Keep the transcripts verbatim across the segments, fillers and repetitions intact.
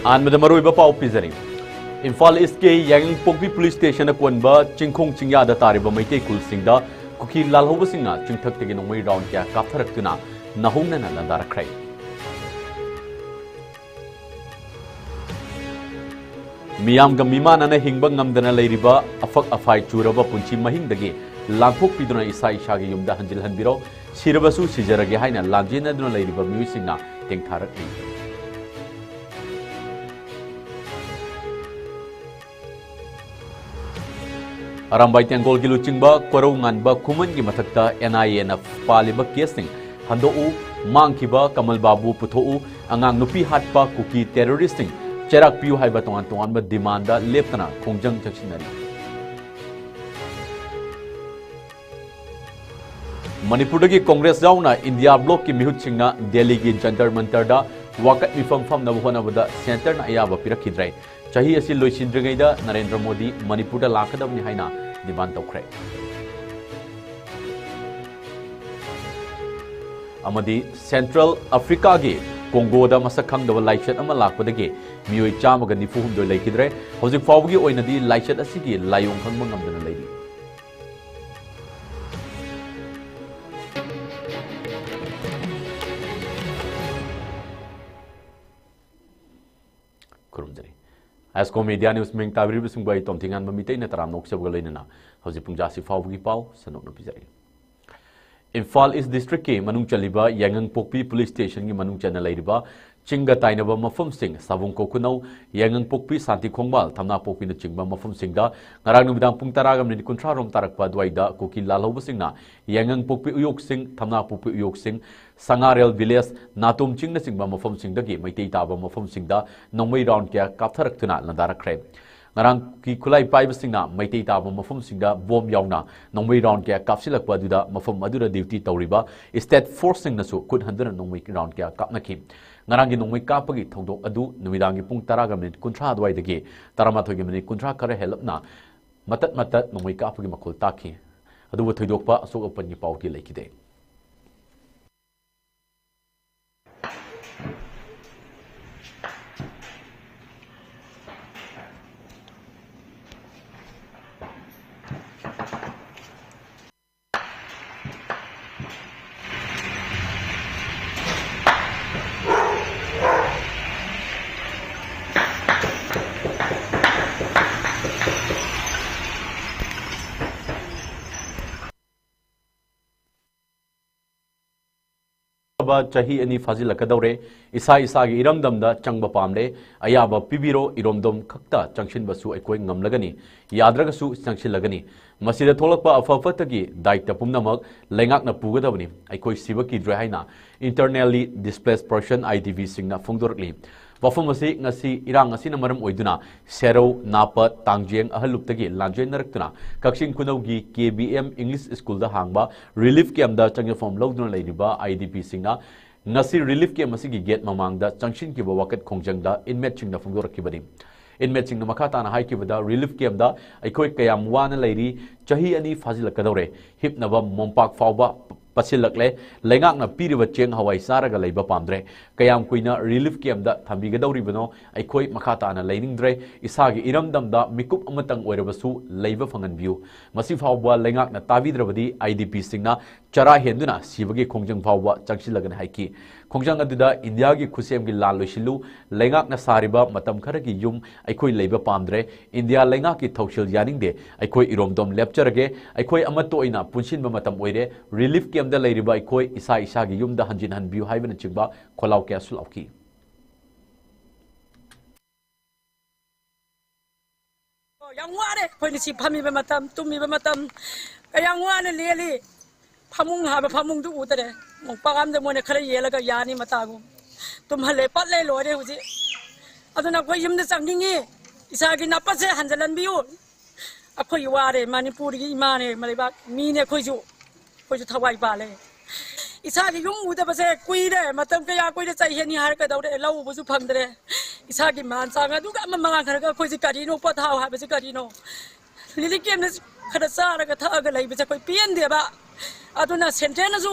ꯑꯍꯥꯟꯕꯗ ꯃꯔꯨꯑꯣꯏꯕ ꯄꯥꯎ ꯄꯤꯖꯔꯤ꯫ ꯏꯝꯐꯥꯜ ꯏꯁꯀꯤ ꯌꯥꯏꯉꯪꯄꯣꯛꯄꯤ ꯄꯨꯂꯤꯁ ꯁ꯭ꯇꯦꯁꯟ ꯑꯀꯣꯟꯕ ꯆꯤꯡꯈꯣꯡ ꯆꯤꯡꯌꯥꯗ ꯇꯥꯔꯤꯕ ꯃꯩꯇꯩ ꯈꯨꯜꯁꯤꯡꯗ ꯀꯨꯀꯤ ꯂꯥꯜꯍꯧꯕꯁꯤꯡꯅ ꯆꯤꯡꯊꯛꯇꯒꯤ ꯅꯣꯡꯃꯩ ꯔꯥꯎꯟ ꯀꯌꯥ ꯀꯥꯞꯊꯔꯛꯇꯨꯅ ꯅꯧꯍꯧꯅꯅ ꯂꯥꯟꯗꯥꯔꯛꯈ꯭ꯔꯦ꯫ ꯃꯤꯌꯥꯝꯒ ꯃꯤꯃꯥꯟꯅꯅ ꯍꯤꯡꯕ ꯉꯝꯗꯅ ꯂꯩꯔꯤꯕ ꯑꯐꯛ ꯑꯐꯥꯏ ꯆꯨꯔꯕ ꯄꯨꯟꯁꯤ ꯃꯍꯤꯡꯗꯒꯤ ꯂꯥꯟꯊꯣꯛꯄꯤꯗꯨꯅ ꯏꯁꯥ ꯏꯁꯥꯒꯤ ꯌꯨꯝꯗ ꯍꯟꯖꯤꯜꯍꯟꯕꯤꯔꯣ, ꯁꯤꯔꯕꯁꯨ ꯁꯤꯖꯔꯒꯦ ꯍꯥꯏꯅ ꯂꯥꯟꯖꯦꯟꯅꯗꯨꯅ ꯂꯩꯔꯤꯕ ꯃꯤꯑꯣꯏꯁꯤꯡꯅ ꯇꯦꯡꯊꯥꯔꯛꯂꯤ꯫ ꯑꯔꯥꯝꯕꯥꯏ ꯇꯦꯡꯒꯣꯜꯒꯤ ꯂꯨꯆꯤꯡꯕ ꯀꯣꯔꯧ ꯉꯥꯟꯕ ꯈꯨꯃꯟꯒꯤ ꯃꯊꯛꯇ ꯑꯦꯟ ꯑꯥꯏ ꯑꯦꯅ ꯄꯥꯜꯂꯤꯕ ꯀꯦꯁꯁꯤꯡ ꯍꯟꯗꯣꯛꯎ, ꯃꯥꯡꯈꯤꯕ ꯀꯃꯜ ꯕꯥꯕꯨ ꯄꯨꯊꯣꯛꯎ, ꯑꯉꯥꯡ ꯅꯨꯄꯤ ꯍꯥꯠꯄ ꯀꯨꯀꯤ ꯇꯦꯔꯣꯔꯤꯁꯁꯤꯡ ꯆꯩꯔꯥꯛ ꯄꯤꯌꯨ ꯍꯥꯏꯕ ꯇꯣꯉꯥꯟ ꯇꯣꯉꯥꯟꯕ ꯗꯤꯃꯥꯟꯗ ꯂꯦꯞꯇꯅ ꯈꯣꯡꯖꯪ ꯆꯪꯁꯤꯟꯅꯔꯤ꯫ ꯃꯅꯤꯄꯨꯔꯗꯒꯤ ꯀꯣꯡꯒ꯭ꯔꯦꯁ ꯌꯥꯎꯅ ꯏꯟꯗꯤꯌꯥ ꯕ꯭ꯂꯣꯛꯀꯤ ꯃꯤꯍꯨꯠꯁꯤꯡꯅ ꯗꯦꯜꯂꯤꯒꯤ ꯖꯟꯇꯔ ꯃꯟꯇꯔꯗ ꯋꯥꯀꯠ ꯃꯤꯐꯝ ꯐꯝꯅꯕ ꯍꯣꯠꯅꯕꯗ ꯁꯦꯟꯇꯔꯅ ꯑꯌꯥꯕ ꯄꯤꯔꯛꯈꯤꯗ꯭ꯔꯦ꯫ ꯆꯍꯤ ꯑꯁꯤ ꯂꯣꯏꯁꯤꯟꯗ꯭ꯔꯤꯉꯩꯗ ꯅꯔꯦꯟꯗ꯭ꯔ ꯃꯣꯗꯤ ꯃꯅꯤꯄꯨꯔꯗ ꯂꯥꯛꯀꯗꯕꯅꯤ ꯍꯥꯏꯅ ꯗꯤꯃꯥꯟ ꯇꯧꯈ꯭ꯔꯦ꯫ ꯑꯃꯗꯤ ꯁꯦꯟꯇ꯭ꯔꯦꯜ ꯑꯐ꯭ꯔꯤꯀꯥꯒꯤ ꯀꯣꯡꯒꯣꯗ ꯃꯁꯛ ꯈꯪꯗꯕ ꯂꯥꯏꯆꯠ ꯑꯃ ꯂꯥꯛꯄꯗꯒꯤ ꯃꯤꯑꯣꯏ ꯆꯥꯝꯃꯒ ꯅꯤꯐꯨ ꯍꯨꯝꯗꯣꯏ ꯂꯩꯈꯤꯗ꯭ꯔꯦ꯫ ꯍꯧꯖꯤꯛ ꯐꯥꯎꯕꯒꯤ ꯑꯣꯏꯅꯗꯤ ꯂꯥꯏꯆꯠ ꯑꯁꯤꯒꯤ ꯂꯥꯏꯑꯣꯡ ꯈꯪꯕ ꯉꯝꯗꯅ ꯂꯩꯔꯤ꯫ ꯈꯨꯔꯨꯝꯖꯔꯤ꯫ ꯑꯦꯁꯀꯣ ꯃꯦꯗꯤꯌꯥ ꯅ꯭ꯌꯨꯁ ꯃꯤꯡ ꯇꯥꯕꯤꯔꯤꯕꯁꯤꯡꯕꯨ ꯑꯩ ꯇꯣꯝꯊꯤꯉꯥꯟꯕ ꯃꯤꯇꯩꯅ ꯇꯔꯥꯝꯅ ꯑꯣꯛꯆꯕꯒ ꯂꯣꯏꯅꯅ ꯍꯧꯖꯤꯛ ꯄꯨꯡꯖꯥꯁꯤ ꯐꯥꯎꯕꯒꯤ ꯄꯥꯎ ꯁꯟꯗꯣꯛꯅ ꯄꯤꯖꯔꯤ꯫ ꯏꯝꯐꯥꯜ ꯏꯁ ꯗꯤꯁꯇ꯭ꯔꯤꯛꯀꯤ ꯃꯅꯨꯡ ꯆꯜꯂꯤꯕ ꯌꯥꯏꯉꯪꯄꯣꯛꯄꯤ ꯄꯨꯂꯤꯁ ꯁ꯭ꯇꯦꯁꯟꯒꯤ ꯃꯅꯨꯡ ꯆꯟꯅ ꯂꯩꯔꯤꯕ ꯆꯤꯡꯒ ꯇꯥꯏꯅꯕ ꯃꯐꯝꯁꯤꯡ, ꯁꯥꯕꯨꯡ ꯀꯣꯈꯨꯅꯧ, ꯌꯥꯏꯉꯪꯄꯣꯛꯄꯤ, ꯁꯥꯟꯇꯤ ꯈꯣꯡꯕꯥꯜ, ꯊꯝꯅꯥꯄꯣꯛꯄꯤꯅꯆꯤꯡꯕ ꯃꯐꯝꯁꯤꯡꯗ ꯉꯔꯥꯡ ꯅꯨꯃꯤꯗꯥꯡ ꯄꯨꯡ ꯇꯔꯥꯒ ꯃꯤꯅꯤꯠ ꯀꯨꯟꯊ꯭ꯔꯥ ꯔꯣꯝ ꯇꯥꯔꯛꯄ ꯑꯗꯨꯋꯥꯏꯗ ꯀꯨꯀꯤ ꯂꯥꯜꯍꯧꯕꯁꯤꯡꯅ ꯌꯥꯏꯉꯪꯄꯣꯛꯄꯤ ꯎꯌꯣꯛꯁꯤꯡ, ꯊꯝꯅꯥꯄꯣꯛꯄꯤ ꯎꯌꯣꯛꯁꯤꯡ, ꯁꯉꯥꯔꯦꯜ ꯚꯤꯂꯦꯖ, ꯅꯥꯇꯣꯝ ꯆꯤꯡꯅꯆꯤꯡꯕ ꯃꯐꯝꯁꯤꯡꯗꯒꯤ ꯃꯩꯇꯩ ꯇꯥꯕ ꯃꯐꯝꯁꯤꯡꯗ ꯅꯣꯡꯃꯩ ꯔꯥꯎꯟ ꯀꯌꯥ ꯀꯥꯞꯊꯔꯛꯇꯨꯅ ꯂꯥꯟꯗꯥꯔꯛꯈ꯭ꯔꯦ꯫ ꯉꯔꯥꯡꯒꯤ ꯈꯨꯠꯂꯥꯏ ꯄꯥꯏꯕꯁꯤꯡꯅ ꯃꯩꯇꯩ ꯇꯥꯕ ꯃꯐꯝꯁꯤꯡꯗ ꯕꯣꯝ ꯌꯥꯎꯅ ꯅꯣꯡꯃꯩ ꯔꯥꯎꯟ ꯀꯌꯥ ꯀꯥꯞꯁꯤꯜꯂꯛꯄ ꯑꯗꯨꯗ ꯃꯐꯝ ꯑꯗꯨꯗ ꯗ꯭ꯌꯨꯇꯤ ꯇꯧꯔꯤꯕ ꯁ꯭ꯇꯦꯠ ꯐꯣꯔꯁꯁꯤꯡꯅꯁꯨ ꯈꯨꯠ ꯍꯟꯗꯨꯅ ꯅꯣꯡꯃꯩ ꯔꯥꯎꯟ ꯀꯌꯥ ꯀꯥꯞꯅꯈꯤ꯫ ꯉꯔꯥꯡꯒꯤ ꯅꯣꯡꯃꯩ ꯀꯥꯞꯄꯒꯤ ꯊꯧꯗꯣꯛ ꯑꯗꯨ ꯅꯨꯃꯤꯗꯥꯡꯒꯤ ꯄꯨꯡ ꯇꯔꯥꯒ ꯃꯤꯅꯤꯠ ꯀꯨꯟꯊ꯭ꯔꯥ ꯑꯗꯨꯋꯥꯏꯗꯒꯤ ꯇꯔꯥꯃꯥꯊꯣꯏꯒꯤ ꯃꯤꯅꯤꯠ ꯀꯨꯟꯊ꯭ꯔꯥ ꯈꯔ ꯍꯦꯜꯂꯞꯅ ꯃꯇꯠ ꯃꯇꯠ ꯅꯣꯡꯃꯩ ꯀꯥꯞꯄꯒꯤ ꯃꯈꯣꯜ ꯇꯥꯈꯤ꯫ ꯑꯗꯨꯕꯨ ꯊꯣꯏꯗꯣꯛꯄ ꯑꯁꯣꯛ ꯑꯄꯟꯒꯤ ꯄꯥꯎꯗꯤ ꯂꯩꯈꯤꯗꯦ꯫ ꯆꯍꯤ ꯑꯅꯤ ꯐꯥꯖꯤꯜꯂꯛꯀꯗꯧꯔꯦ꯫ ꯏꯁꯥ ꯏꯁꯥꯒꯤ ꯏꯔꯝꯗꯝꯗ ꯆꯪꯕ ꯄꯥꯝꯂꯦ꯫ ꯑꯌꯥꯕ ꯄꯤꯕꯤꯔꯣ꯫ ꯏꯔꯣꯝꯗꯣꯝ ꯈꯛꯇ ꯆꯪꯁꯤꯟꯕꯁꯨ ꯑꯩꯈꯣꯏ ꯉꯝꯂꯒꯅꯤ, ꯌꯥꯗ꯭ꯔꯒꯁꯨ ꯆꯪꯁꯤꯜꯂꯒꯅꯤ꯫ ꯃꯁꯤꯗ ꯊꯣꯛꯂꯛꯄ ꯑꯐ ꯐꯠꯇꯒꯤ ꯗꯥꯏꯇ ꯄꯨꯝꯅꯃꯛ ꯂꯩꯉꯥꯛꯅ ꯄꯨꯒꯗꯕꯅꯤ꯫ ꯑꯩꯈꯣꯏ ꯁꯤꯕ ꯀꯤꯗ꯭ꯔꯦ ꯍꯥꯏꯅ Internally Displaced Person, I D P ꯁꯤꯡꯅ ꯐꯣꯡꯗꯣꯔꯛꯂꯤ꯫ ꯋꯥꯐꯝ ꯑꯁꯤ ꯉꯁꯤ ꯏꯔꯥꯡ ꯑꯁꯤꯅ ꯃꯔꯝ ꯑꯣꯏꯗꯨꯅ ꯁꯦꯔꯧ, ꯅꯥꯄꯠ, ꯇꯥꯡꯖꯦꯡ, ꯑꯍꯜꯂꯨꯞꯇꯒꯤ ꯂꯥꯟꯖꯦꯟꯅꯔꯛꯇꯨꯅ ꯀꯛꯆꯤꯡ ꯈꯨꯅꯧꯒꯤ K B M English Schoolꯗ ꯍꯥꯡꯕ relief campꯗ ꯆꯪꯖꯐꯝ ꯂꯧꯗꯨꯅ ꯂꯩꯔꯤꯕ I D Pꯁꯤꯡꯅ ꯉꯁꯤ relief camp ꯑꯁꯤꯒꯤ gate ꯃꯃꯥꯡꯗ ꯆꯪꯁꯤꯟꯈꯤꯕ ꯋꯥꯀꯠ ꯈꯣꯡꯖꯪꯗ inmateꯁꯤꯡꯅ ꯐꯣꯡꯗꯣꯔꯛꯈꯤꯕꯅꯤ꯫ Inmateꯁꯤꯡꯅ ꯃꯈꯥ ꯇꯥꯅ ꯍꯥꯏꯈꯤꯕꯗ, relief campꯗ ꯑꯩꯈꯣꯏ ꯀꯌꯥꯝ ꯋꯥꯅ ꯂꯩꯔꯤ, ꯆꯍꯤ ꯑꯅꯤ ꯐꯥꯖꯤꯜꯂꯛꯀꯗꯧꯔꯦ, ꯍꯤꯞꯅꯕ ꯃꯣꯝꯄꯥꯛ ꯐꯥꯎꯕ ꯄꯠꯁꯤꯜꯂꯛꯂꯦ, ꯂꯩꯉꯥꯛꯅ ꯄꯤꯔꯤꯕ ꯆꯦꯡ ꯍꯋꯥꯏ ꯆꯥꯔꯒ ꯂꯩꯕ ꯄꯥꯝꯗ꯭ꯔꯦ, ꯀꯌꯥꯝ ꯀꯨꯏꯅ relief campꯗ ꯊꯝꯕꯤꯒꯗꯧꯔꯤꯕꯅꯣ, ꯑꯩꯈꯣꯏ ꯃꯈꯥ ꯇꯥꯅ ꯂꯩꯅꯤꯡꯗ꯭ꯔꯦ, ꯏꯁꯥꯒꯤ ꯏꯔꯝꯗꯝꯗ ꯃꯤꯀꯨꯞ ꯑꯃꯇꯪ ꯑꯣꯏꯔꯕꯁꯨ ꯂꯩꯕ ꯐꯪꯍꯟꯕꯤꯌꯨ꯫ ꯃꯁꯤ ꯐꯥꯎꯕ ꯂꯩꯉꯥꯛꯅ ꯇꯥꯕꯤꯗ꯭ꯔꯕꯗꯤ I D Pꯁꯤꯡꯅ ꯆꯔꯥ ꯍꯦꯟꯗꯨꯅ ꯁꯤꯕꯒꯤ ꯈꯣꯡꯖꯪ ꯐꯥꯎꯕ ꯆꯪꯁꯤꯜꯂꯒꯅꯤ ꯍꯥꯏꯈꯤ꯫ ꯈꯣꯡꯖꯪ ꯑꯗꯨꯗ ꯏꯟꯗꯤꯌꯥꯒꯤ ꯈꯨꯠꯁꯦꯝꯒꯤ ꯂꯥꯟ ꯂꯣꯏꯁꯤꯜꯂꯨ, ꯂꯩꯉꯥꯛꯅ ꯁꯥꯔꯤꯕ ꯃꯇꯝ ꯈꯔꯒꯤ ꯌꯨꯝ ꯑꯩꯈꯣꯏ ꯂꯩꯕ ꯄꯥꯝꯗ꯭ꯔꯦ, ꯏꯟꯗꯤꯌꯥ ꯂꯩꯉꯥꯛꯀꯤ ꯊꯧꯁꯤꯜ ꯌꯥꯅꯤꯡꯗꯦ, ꯑꯩꯈꯣꯏ ꯏꯔꯣꯝꯗꯣꯝ ꯂꯦꯞꯆꯔꯒꯦ, ꯑꯩꯈꯣꯏ ꯑꯃꯠꯇ ꯑꯣꯏꯅ ꯄꯨꯟꯁꯤꯟꯕ ꯃꯇꯝ ꯑꯣꯏꯔꯦ, relief campꯗ ꯂꯩꯔꯤꯕ ꯑꯩꯈꯣꯏ ꯏꯁꯥ ꯏꯁꯥꯒꯤ ꯌꯨꯝꯗ ꯍꯟꯖꯤꯟꯍꯟꯕꯤꯌꯨ ꯍꯥꯏꯕꯅꯆꯤꯡꯕ ꯈꯣꯜꯂꯥꯎ ꯀꯌꯥꯁꯨ ꯂꯥꯎꯈꯤ꯫ ꯌꯥꯝ ꯋꯥꯔꯦ꯫ ꯑꯩꯈꯣꯏꯅ ꯁꯤ ꯐꯝꯃꯤꯕ ꯃꯇꯝ, ꯇꯨꯝꯃꯤꯕ ꯃꯇꯝ, ꯀꯌꯥꯝ ꯋꯥꯅ ꯂꯦꯜꯂꯤ꯫ ꯐꯃꯨꯡ ꯍꯥꯏꯕ ꯐꯃꯨꯡꯗꯨ ꯎꯗꯔꯦ꯫ ꯃꯣꯝꯄꯥꯛ ꯑꯝꯗ ꯃꯣꯏꯅ ꯈꯔ ꯌꯦꯜꯂꯒ ꯌꯥꯅꯤ ꯃꯇꯥꯒꯨꯝ꯫ ꯇꯨꯝꯍꯜꯂꯦ, ꯄꯠꯂꯦ, ꯂꯣꯏꯔꯦ ꯍꯧꯖꯤꯛ꯫ ꯑꯗꯨꯅ ꯑꯩꯈꯣꯏ ꯌꯨꯝꯗ ꯆꯪꯅꯤꯡꯉꯤ꯫ ꯏꯁꯥꯒꯤ ꯅꯥꯄꯠꯁꯦ ꯍꯟꯖꯤꯜꯍꯟꯕꯤꯌꯨ꯫ ꯑꯩꯈꯣꯏ ꯋꯥꯔꯦ, ꯃꯅꯤꯄꯨꯔꯒꯤ ꯏꯃꯥꯅꯦ, ꯂꯩꯕꯥꯛ ꯃꯤꯅꯦ ꯑꯩꯈꯣꯏꯁꯨ꯫ ꯑꯩꯈꯣꯏꯁꯨ ꯊꯋꯥꯏ ꯄꯥꯜꯂꯦ꯫ ꯏꯁꯥꯒꯤ ꯌꯨꯝ ꯎꯗꯕꯁꯦ ꯀꯨꯏꯔꯦ, ꯃꯇꯝ ꯀꯌꯥ ꯀꯨꯏꯔꯦ, ꯆꯍꯤ ꯑꯅꯤ ꯍꯥꯏꯔ ꯀꯩꯗꯧꯔꯦ, ꯂꯧ ꯎꯕꯁꯨ ꯐꯪꯗ꯭ꯔꯦ꯫ ꯏꯁꯥꯒꯤ ꯃꯥꯟ ꯆꯥꯡ ꯑꯗꯨꯒ ꯑꯃ ꯃꯥꯡꯈ꯭ꯔꯒ ꯑꯩꯈꯣꯏꯁꯦ ꯀꯔꯤꯅꯣ, ꯄꯣꯊꯥꯎ ꯍꯥꯏꯕꯁꯦ ꯀꯔꯤꯅꯣ? ꯂꯤꯂꯤ ꯀꯦꯝꯅ ꯈꯔ ꯆꯥꯔꯒ ꯊꯛꯑꯒ ꯂꯩꯕꯁꯦ ꯑꯩꯈꯣꯏ ꯄꯦꯟꯗꯦꯕ꯫ ꯑꯗꯨꯅ ꯁꯦꯟꯇ꯭ꯔꯦꯜꯅꯁꯨ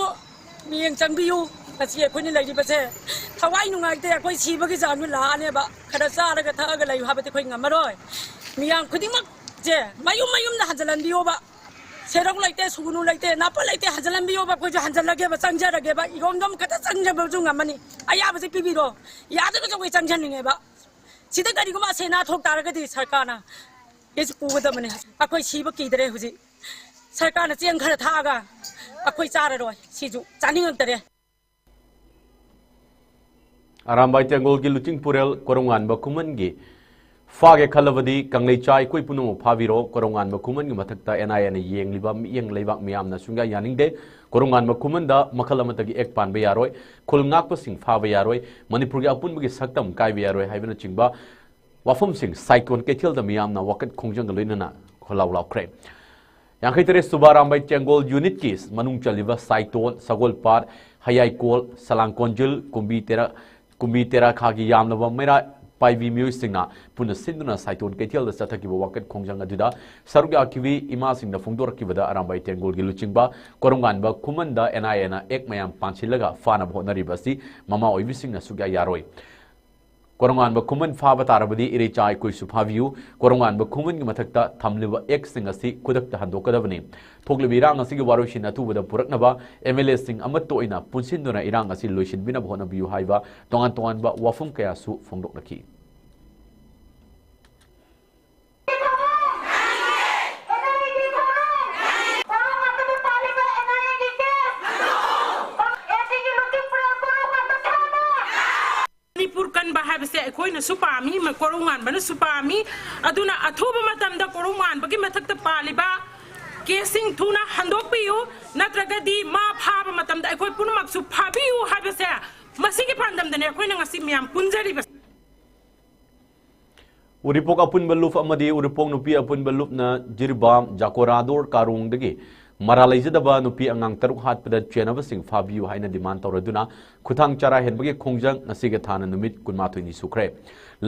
ꯃꯤꯠꯌꯦꯡ ꯆꯪꯕꯤꯌꯨ꯫ ꯉꯁꯤ ꯑꯩꯈꯣꯏꯅ ꯂꯩꯔꯤꯕꯁꯦ ꯊꯋꯥꯏ ꯅꯨꯡꯉꯥꯏꯇꯦ, ꯑꯩꯈꯣꯏ ꯁꯤꯕꯒꯤ ꯆꯥꯡꯁꯨ ꯂꯥꯛꯑꯅꯦꯕ꯫ ꯈꯔ ꯆꯥꯔꯒ ꯊꯛꯑꯒ ꯂꯩꯌꯨ ꯍꯥꯏꯕꯗꯤ ꯑꯩꯈꯣꯏ ꯉꯝꯃꯔꯣꯏ꯫ ꯃꯤꯌꯥꯝ ꯈꯨꯗꯤꯡꯃꯛꯁꯦ ꯃꯌꯨꯝ ꯃꯌꯨꯝꯗ ꯍꯟꯖꯤꯜꯍꯟꯕꯤꯌꯣꯕ꯫ ꯁꯦꯔꯧ ꯂꯩꯇꯦ, ꯁꯨꯒꯨꯅꯨ ꯂꯩꯇꯦ, ꯅꯥꯄꯜ ꯂꯩꯇꯦ, ꯍꯟꯖꯤꯜꯍꯟꯕꯤꯌꯣꯕ꯫ ꯑꯩꯈꯣꯏꯁꯨ ꯍꯟꯖꯤꯜꯂꯒꯦꯕ, ꯆꯪꯖꯔꯒꯦꯕ, ꯏꯔꯣꯝꯗꯣꯝ ꯈꯛꯇ ꯆꯪꯖꯕꯁꯨ ꯉꯝꯃꯅꯤ꯫ ꯑꯌꯥꯕꯁꯦ ꯄꯤꯕꯤꯔꯣ꯫ ꯌꯥꯗ꯭ꯔꯒꯁꯨ ꯑꯩꯈꯣꯏ ꯆꯪꯖꯅꯤꯡꯉꯦꯕ꯫ ꯁꯤꯗ ꯀꯔꯤꯒꯨꯝꯕ ꯑꯁꯦ ꯑꯅꯥ ꯊꯣꯛ ꯇꯥꯔꯒꯗꯤ ꯁꯔꯀꯥꯔꯅ ꯀꯦꯁ ꯄꯨꯒꯗꯕꯅꯤ꯫ ꯑꯩꯈꯣꯏ ꯁꯤꯕ ꯀꯤꯗ꯭ꯔꯦ ꯍꯧꯖꯤꯛ꯫ ꯁꯔꯀꯥꯔꯅ ꯆꯦꯡ ꯈꯔ ꯊꯥꯛꯑꯒ ꯑꯩꯈꯣꯏ ꯆꯥꯔꯔꯣꯏ꯫ ꯁꯤꯁꯨ ꯆꯥꯅꯤꯡꯉꯛꯇꯔꯦ꯫ ꯑꯔꯥꯝꯕꯥꯏ ꯇꯦꯡꯒꯣꯜꯒꯤ ꯂꯨꯆꯤꯡ ꯄꯨꯔꯦꯜ ꯀꯣꯔꯧꯉꯥꯟꯕ ꯈꯨꯃꯟꯒꯤ ꯐꯥꯒꯦ ꯈꯜꯂꯕꯗꯤ ꯀꯪꯂꯩꯆꯥ ꯑꯩꯈꯣꯏ ꯄꯨꯝꯅꯃꯛ ꯐꯥꯕꯤꯔꯣ꯫ ꯀꯣꯔꯧꯉꯥꯟꯕ ꯈꯨꯃꯟꯒꯤ ꯃꯊꯛꯇ ꯑꯦꯟ ꯑꯥꯏ ꯑꯦꯅ ꯌꯦꯡꯂꯤꯕ ꯃꯤꯠꯌꯦꯡ ꯂꯩꯕꯥꯛ ꯃꯤꯌꯥꯝꯅ ꯁꯨꯡꯌꯥ ꯌꯥꯅꯤꯡꯗꯦ꯫ ꯀꯣꯔꯧꯉꯥꯟꯕ ꯈꯨꯃꯟꯗ ꯃꯈꯜ ꯑꯃꯠꯇꯒꯤ ꯑꯦꯛ ꯄꯥꯟꯕ ꯌꯥꯔꯣꯏ, ꯈꯨꯜ ꯉꯥꯛꯄꯁꯤꯡ ꯐꯥꯕ ꯌꯥꯔꯣꯏ, ꯃꯅꯤꯄꯨꯔꯒꯤ ꯑꯄꯨꯟꯕꯒꯤ ꯁꯛꯇꯝ ꯀꯥꯏꯕ ꯌꯥꯔꯣꯏ ꯍꯥꯏꯕꯅꯆꯤꯡꯕ ꯋꯥꯐꯝꯁꯤꯡ ꯁꯥꯏꯇꯣꯟ ꯀꯩꯊꯦꯜꯗ ꯃꯤꯌꯥꯝꯅ ꯋꯥꯀꯠ ꯈꯣꯡꯖꯪꯒ ꯂꯣꯏꯅꯅ ꯈꯣꯜꯂꯥꯎ ꯂꯥꯎꯈ꯭ꯔꯦ꯫ ꯌꯥꯡꯈꯩ ꯇꯔꯦꯠ ꯁꯨꯕ ꯑꯔꯥꯝꯕꯥꯏ ꯇꯦꯡꯒꯣꯜ ꯌꯨꯅꯤꯠꯀꯤ ꯃꯅꯨꯡ ꯆꯜꯂꯤꯕ ꯁꯥꯏꯇꯣꯟ, ꯁꯒꯣꯜꯄꯥꯠ, ꯍꯌꯥꯏꯀꯣꯜ, ꯁꯂꯥꯡ ꯀꯣꯟꯖꯤꯜ, ꯀꯨꯝꯕꯤ ꯇꯦꯔꯥ, ꯀꯨꯝꯕꯤ ꯇꯦꯔꯥꯈꯥꯒꯤ ꯌꯥꯝꯂꯕ ꯃꯩꯔꯥ ꯄꯥꯏꯕꯤ ꯃꯤꯑꯣꯏꯁꯤꯡꯅ ꯄꯨꯟꯅ ꯁꯤꯟꯗꯨꯅ ꯁꯥꯏꯇꯣꯟ ꯀꯩꯊꯦꯜꯗ ꯆꯠꯊꯈꯤꯕ ꯋꯥꯀꯠ ꯈꯣꯡꯖꯪ ꯑꯗꯨꯗ ꯁꯔꯨꯛ ꯌꯥꯈꯤꯕꯤ ꯏꯃꯥꯁꯤꯡꯅ ꯐꯣꯡꯗꯣꯔꯛꯈꯤꯕꯗ ꯑꯔꯥꯝꯕꯥꯏ ꯇꯦꯡꯒꯣꯜꯒꯤ ꯂꯨꯆꯤꯡꯕ ꯀꯣꯔꯧꯉꯥꯟꯕ ꯈꯨꯃꯟꯗ ꯑꯦꯟ ꯑꯥꯏ ꯑꯦꯅ ꯑꯦꯛ ꯃꯌꯥꯝ ꯄꯥꯟꯁꯤꯜꯂꯒ ꯐꯥꯅꯕ ꯍꯣꯠꯅꯔꯤꯕ ꯑꯁꯤ ꯃꯃꯥ ꯑꯣꯏꯕꯤꯁꯤꯡꯅ ꯁꯨꯛꯌꯥ ꯌꯥꯔꯣꯏ꯫ ꯀꯣꯔꯧꯉꯥꯟꯕ ꯈꯨꯃꯟ ꯐꯥꯕ ꯇꯥꯔꯕꯗꯤ ꯏꯔꯩꯆꯥ ꯑꯩꯈꯣꯏꯁꯨ ꯐꯥꯕꯤꯌꯨ꯫ ꯀꯣꯔꯧꯉꯥꯟꯕ ꯈꯨꯃꯟꯒꯤ ꯃꯊꯛꯇ ꯊꯝꯂꯤꯕ ꯑꯦꯛꯁꯤꯡ ꯑꯁꯤ ꯈꯨꯗꯛꯇ ꯍꯟꯗꯣꯛꯀꯗꯕꯅꯤ꯫ ꯊꯣꯛꯂꯤꯕ ꯏꯔꯥꯡ ꯑꯁꯤꯒꯤ ꯋꯥꯔꯣꯏꯁꯤꯟ ꯑꯊꯨꯕꯗ ꯄꯨꯔꯛꯅꯕ ꯑꯦꯝ ꯑꯦꯜ ꯑꯦꯁꯤꯡ ꯑꯃꯠꯇ ꯑꯣꯏꯅ ꯄꯨꯟꯁꯤꯟꯗꯨꯅ ꯏꯔꯥꯡ ꯑꯁꯤ ꯂꯣꯏꯁꯤꯟꯕꯤꯅꯕ ꯍꯣꯠꯅꯕꯤꯌꯨ ꯍꯥꯏꯕ ꯇꯣꯉꯥꯟ ꯇꯣꯉꯥꯟꯕ ꯋꯥꯐꯝ ꯀꯌꯥꯁꯨ ꯐꯣꯡꯗꯣꯛꯅꯈꯤ꯫ ꯃꯅꯤꯄꯨꯔ ꯀꯟꯕ ꯍꯥꯏꯕꯁꯦ ꯑꯩꯈꯣꯏꯅꯁꯨ ꯄꯥꯝꯃꯤ, ꯃ-, ꯀꯣꯔꯧꯉꯥꯟꯕꯅꯁꯨ ꯄꯥꯝꯃꯤ꯫ ꯑꯗꯨꯅ ꯑꯊꯨꯕ ꯃꯇꯝꯗ ꯀꯣꯔꯧꯉꯥꯟꯕꯒꯤ ꯃꯊꯛꯇ ꯄꯥꯜꯂꯤꯕ ꯀꯦꯁꯁꯤꯡ ꯊꯨꯅ ꯍꯟꯗꯣꯛꯄꯤꯌꯨ, ꯅꯠꯇ꯭ꯔꯒꯗꯤ ꯃꯥ ꯐꯥꯕ ꯃꯇꯝꯗ ꯑꯩꯈꯣꯏ ꯄꯨꯝꯅꯃꯛꯁꯨ ꯐꯥꯕꯤꯌꯨ ꯍꯥꯏꯕꯁꯦ, ꯃꯁꯤꯒꯤ ꯄꯥꯟꯗꯝꯗꯅꯦ ꯑꯩꯈꯣꯏꯅ ꯉꯁꯤ ꯃꯌꯥꯝ ꯄꯨꯟꯖꯔꯤꯕꯁꯦ꯫ ꯎꯔꯤꯄꯣꯛ ꯑꯄꯨꯟꯕ ꯂꯨꯞ ꯑꯃꯗꯤ ꯎꯔꯤꯄꯣꯛ ꯅꯨꯄꯤ ꯑꯄꯨꯟꯕ ꯂꯨꯞꯅ ꯖꯤꯔꯤꯕꯥꯝ ꯖꯥꯀꯣꯔꯥꯗꯣꯔ ꯀꯥꯔꯣꯡꯗꯒꯤ ꯃꯔꯥꯜ ꯂꯩꯖꯗꯕ ꯅꯨꯄꯤ ꯑꯉꯥꯡ ꯇꯔꯨꯛ ꯍꯥꯠꯄꯗ ꯆꯦꯟꯅꯕꯁꯤꯡ ꯐꯥꯕꯤꯌꯨ ꯍꯥꯏꯅ ꯗꯤꯃꯥꯟ ꯇꯧꯔꯗꯨꯅ ꯈꯨꯊꯥꯡ ꯆꯔꯥ ꯍꯦꯟꯕꯒꯤ ꯈꯣꯡꯖꯪ ꯉꯁꯤꯒ ꯊꯥꯅ ꯅꯨꯃꯤꯠ ꯀꯨꯟꯃꯥꯊꯣꯏꯅꯤ ꯁꯨꯈ꯭ꯔꯦ꯫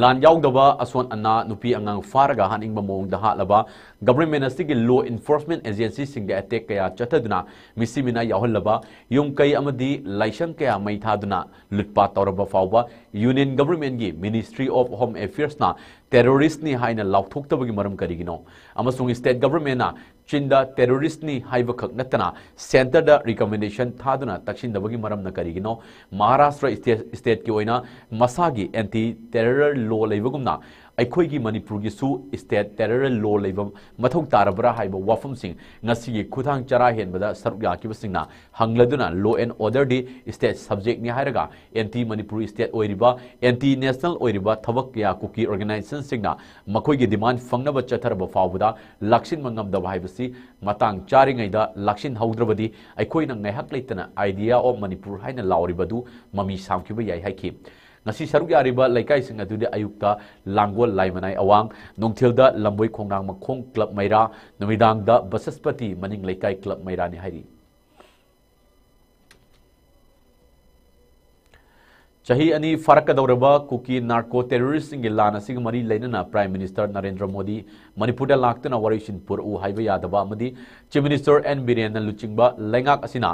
ꯂꯥꯟ ꯌꯥꯎꯗꯕ ꯑꯁꯣꯟ ꯑꯅꯥ ꯅꯨꯄꯤ ꯑꯉꯥꯡ ꯐꯥꯔꯒ ꯍꯥꯠꯅꯤꯡꯕ ꯃꯑꯣꯡꯗ ꯍꯥꯠꯂꯕ, ꯒꯚꯔꯟꯃꯦꯟ ꯑꯁꯤꯒꯤ ꯂꯣ ꯏꯟꯐꯣꯔꯁꯃꯦꯟ ꯑꯦꯖꯦꯟꯁꯤꯁꯤꯡꯗ ꯑꯦꯇꯦꯛ ꯀꯌꯥ ꯆꯠꯊꯗꯨꯅ ꯃꯤꯁꯤ ꯃꯤꯅꯥ ꯌꯥꯎꯍꯜꯂꯕ, ꯌꯨꯝ ꯀꯩ ꯑꯃꯗꯤ ꯂꯥꯏꯁꯪ ꯀꯌꯥ ꯃꯩ ꯊꯥꯗꯨꯅ ꯂꯨꯠꯄꯥꯠ ꯇꯧꯔꯕ ꯐꯥꯎꯕ ꯌꯨꯅꯤꯌꯟ ꯒꯚꯔꯟꯃꯦꯟꯒꯤ ꯃꯤꯅꯤꯁꯇ꯭ꯔꯤ ꯑꯣꯐ ꯍꯣꯝ ꯑꯦꯐꯤꯌꯔꯁꯅ ꯇꯦꯔꯣꯔꯤꯁ꯭ꯠꯅꯤ ꯍꯥꯏꯅ ꯂꯥꯎꯊꯣꯛꯇꯕꯒꯤ ꯃꯔꯝ ꯀꯔꯤꯒꯤꯅꯣ? ꯑꯃꯁꯨꯡ ꯁ꯭ꯇꯦꯠ ꯒꯚꯔꯟꯃꯦꯟꯅ ꯆꯤꯟꯗ ꯇꯦꯔꯣꯔꯤꯁ꯭ꯠꯅꯤ ꯍꯥꯏꯕꯈꯛ ꯅꯠꯇꯅ ꯁꯦꯟꯇꯔꯗ ꯔꯤꯀꯃꯦꯟꯗꯦꯁꯟ ꯊꯥꯗꯨꯅ ꯇꯛꯁꯤꯟꯗꯕꯒꯤ ꯃꯔꯝꯅ ꯀꯔꯤꯒꯤꯅꯣ? ꯃꯍꯥꯔꯥꯁꯇ꯭ꯔ ꯁ꯭ꯇꯦꯠ, ꯁ꯭ꯇꯦꯠꯀꯤ ꯑꯣꯏꯅ ꯃꯁꯥꯒꯤ ꯑꯦꯟꯇꯤ ꯇꯦꯔꯔ ꯂꯣ ꯂꯩꯕꯒꯨꯝꯅ ꯑꯩꯈꯣꯏꯒꯤ ꯃꯅꯤꯄꯨꯔꯒꯤꯁꯨ state terror law ꯂꯩꯕ ꯃꯊꯧ ꯇꯥꯔꯕ꯭ꯔꯥ ꯍꯥꯏꯕ ꯋꯥꯐꯝꯁꯤꯡ ꯉꯁꯤꯒꯤ ꯈꯨꯠꯊꯥꯡ ꯆꯔꯥ ꯍꯦꯟꯕꯗ ꯁꯔꯨꯛ ꯌꯥꯈꯤꯕꯁꯤꯡꯅ ꯍꯪꯂꯗꯨꯅ law and order D state subject ꯅꯤ ꯍꯥꯏꯔꯒ anti Manipur state ꯑꯣꯏꯔꯤꯕ, anti national ꯑꯣꯏꯔꯤꯕ ꯊꯕꯛ ꯀꯌꯥ ꯀꯨꯀꯤ organization ꯁꯤꯡꯅ ꯃꯈꯣꯏꯒꯤ demand ꯐꯪꯅꯕ ꯆꯠꯊꯔꯕ ꯐꯥꯎꯕꯗ ꯂꯥꯛꯁꯤꯟꯕ ꯉꯝꯗꯕ ꯍꯥꯏꯕꯁꯤ ꯃꯇꯥꯡ ꯆꯥꯔꯤꯉꯩꯗ ꯂꯥꯛꯁꯤꯟꯍꯧꯗ꯭ꯔꯕꯗꯤ ꯑꯩꯈꯣꯏꯅ ꯉꯥꯏꯍꯥꯛ ꯂꯩꯇꯅ Idea of Manipur ꯍꯥꯏꯅ ꯂꯥꯎꯔꯤꯕ ꯑꯗꯨ ꯃꯃꯤ ꯁꯥꯝꯈꯤꯕ ꯌꯥꯏ ꯍꯥꯏꯈꯤ꯫ ꯉꯁꯤ ꯁꯔꯨꯛ ꯌꯥꯔꯤꯕ ꯂꯩꯀꯥꯏꯁꯤꯡ ꯑꯗꯨꯗꯤ ꯑꯌꯨꯛꯇ ꯂꯥꯡꯒꯣꯜ ꯂꯥꯏꯃꯅꯥꯏ ꯑꯋꯥꯡ, ꯅꯨꯡꯊꯤꯜꯗ ꯂꯝꯕꯣꯏ ꯈꯣꯡꯅꯥꯡ ꯃꯈꯣꯡ club ꯃꯩꯔꯥ, ꯅꯨꯃꯤꯗꯥꯡꯗ ꯕꯁꯁꯄꯇꯤ ꯃꯅꯤꯡ ꯂꯩꯀꯥꯏ club ꯃꯩꯔꯥꯅꯤ ꯍꯥꯏꯔꯤ꯫ ꯆꯍꯤ ꯑꯅꯤ ꯐꯥꯔꯛꯀꯗꯧꯔꯕ ꯀꯨꯀꯤ narco terrorist ꯁꯤꯡꯒꯤ ꯂꯥꯟ ꯑꯁꯤꯒ ꯃꯔꯤ ꯂꯩꯅꯅ Prime Minister ꯅꯔꯦꯟꯗ꯭ꯔ ꯃꯣꯗꯤ ꯃꯅꯤꯄꯨꯔꯗ ꯂꯥꯛꯇꯨꯅ ꯋꯥꯔꯣꯏꯁꯤꯟ ꯄꯨꯔꯛꯎ ꯍꯥꯏꯕ ꯌꯥꯗꯕ ꯑꯃꯗꯤ Chief Minister ꯑꯦꯟ ꯕꯤꯔꯦꯟꯅ ꯂꯨꯆꯤꯡꯕ ꯂꯩꯉꯥꯛ ꯑꯁꯤꯅ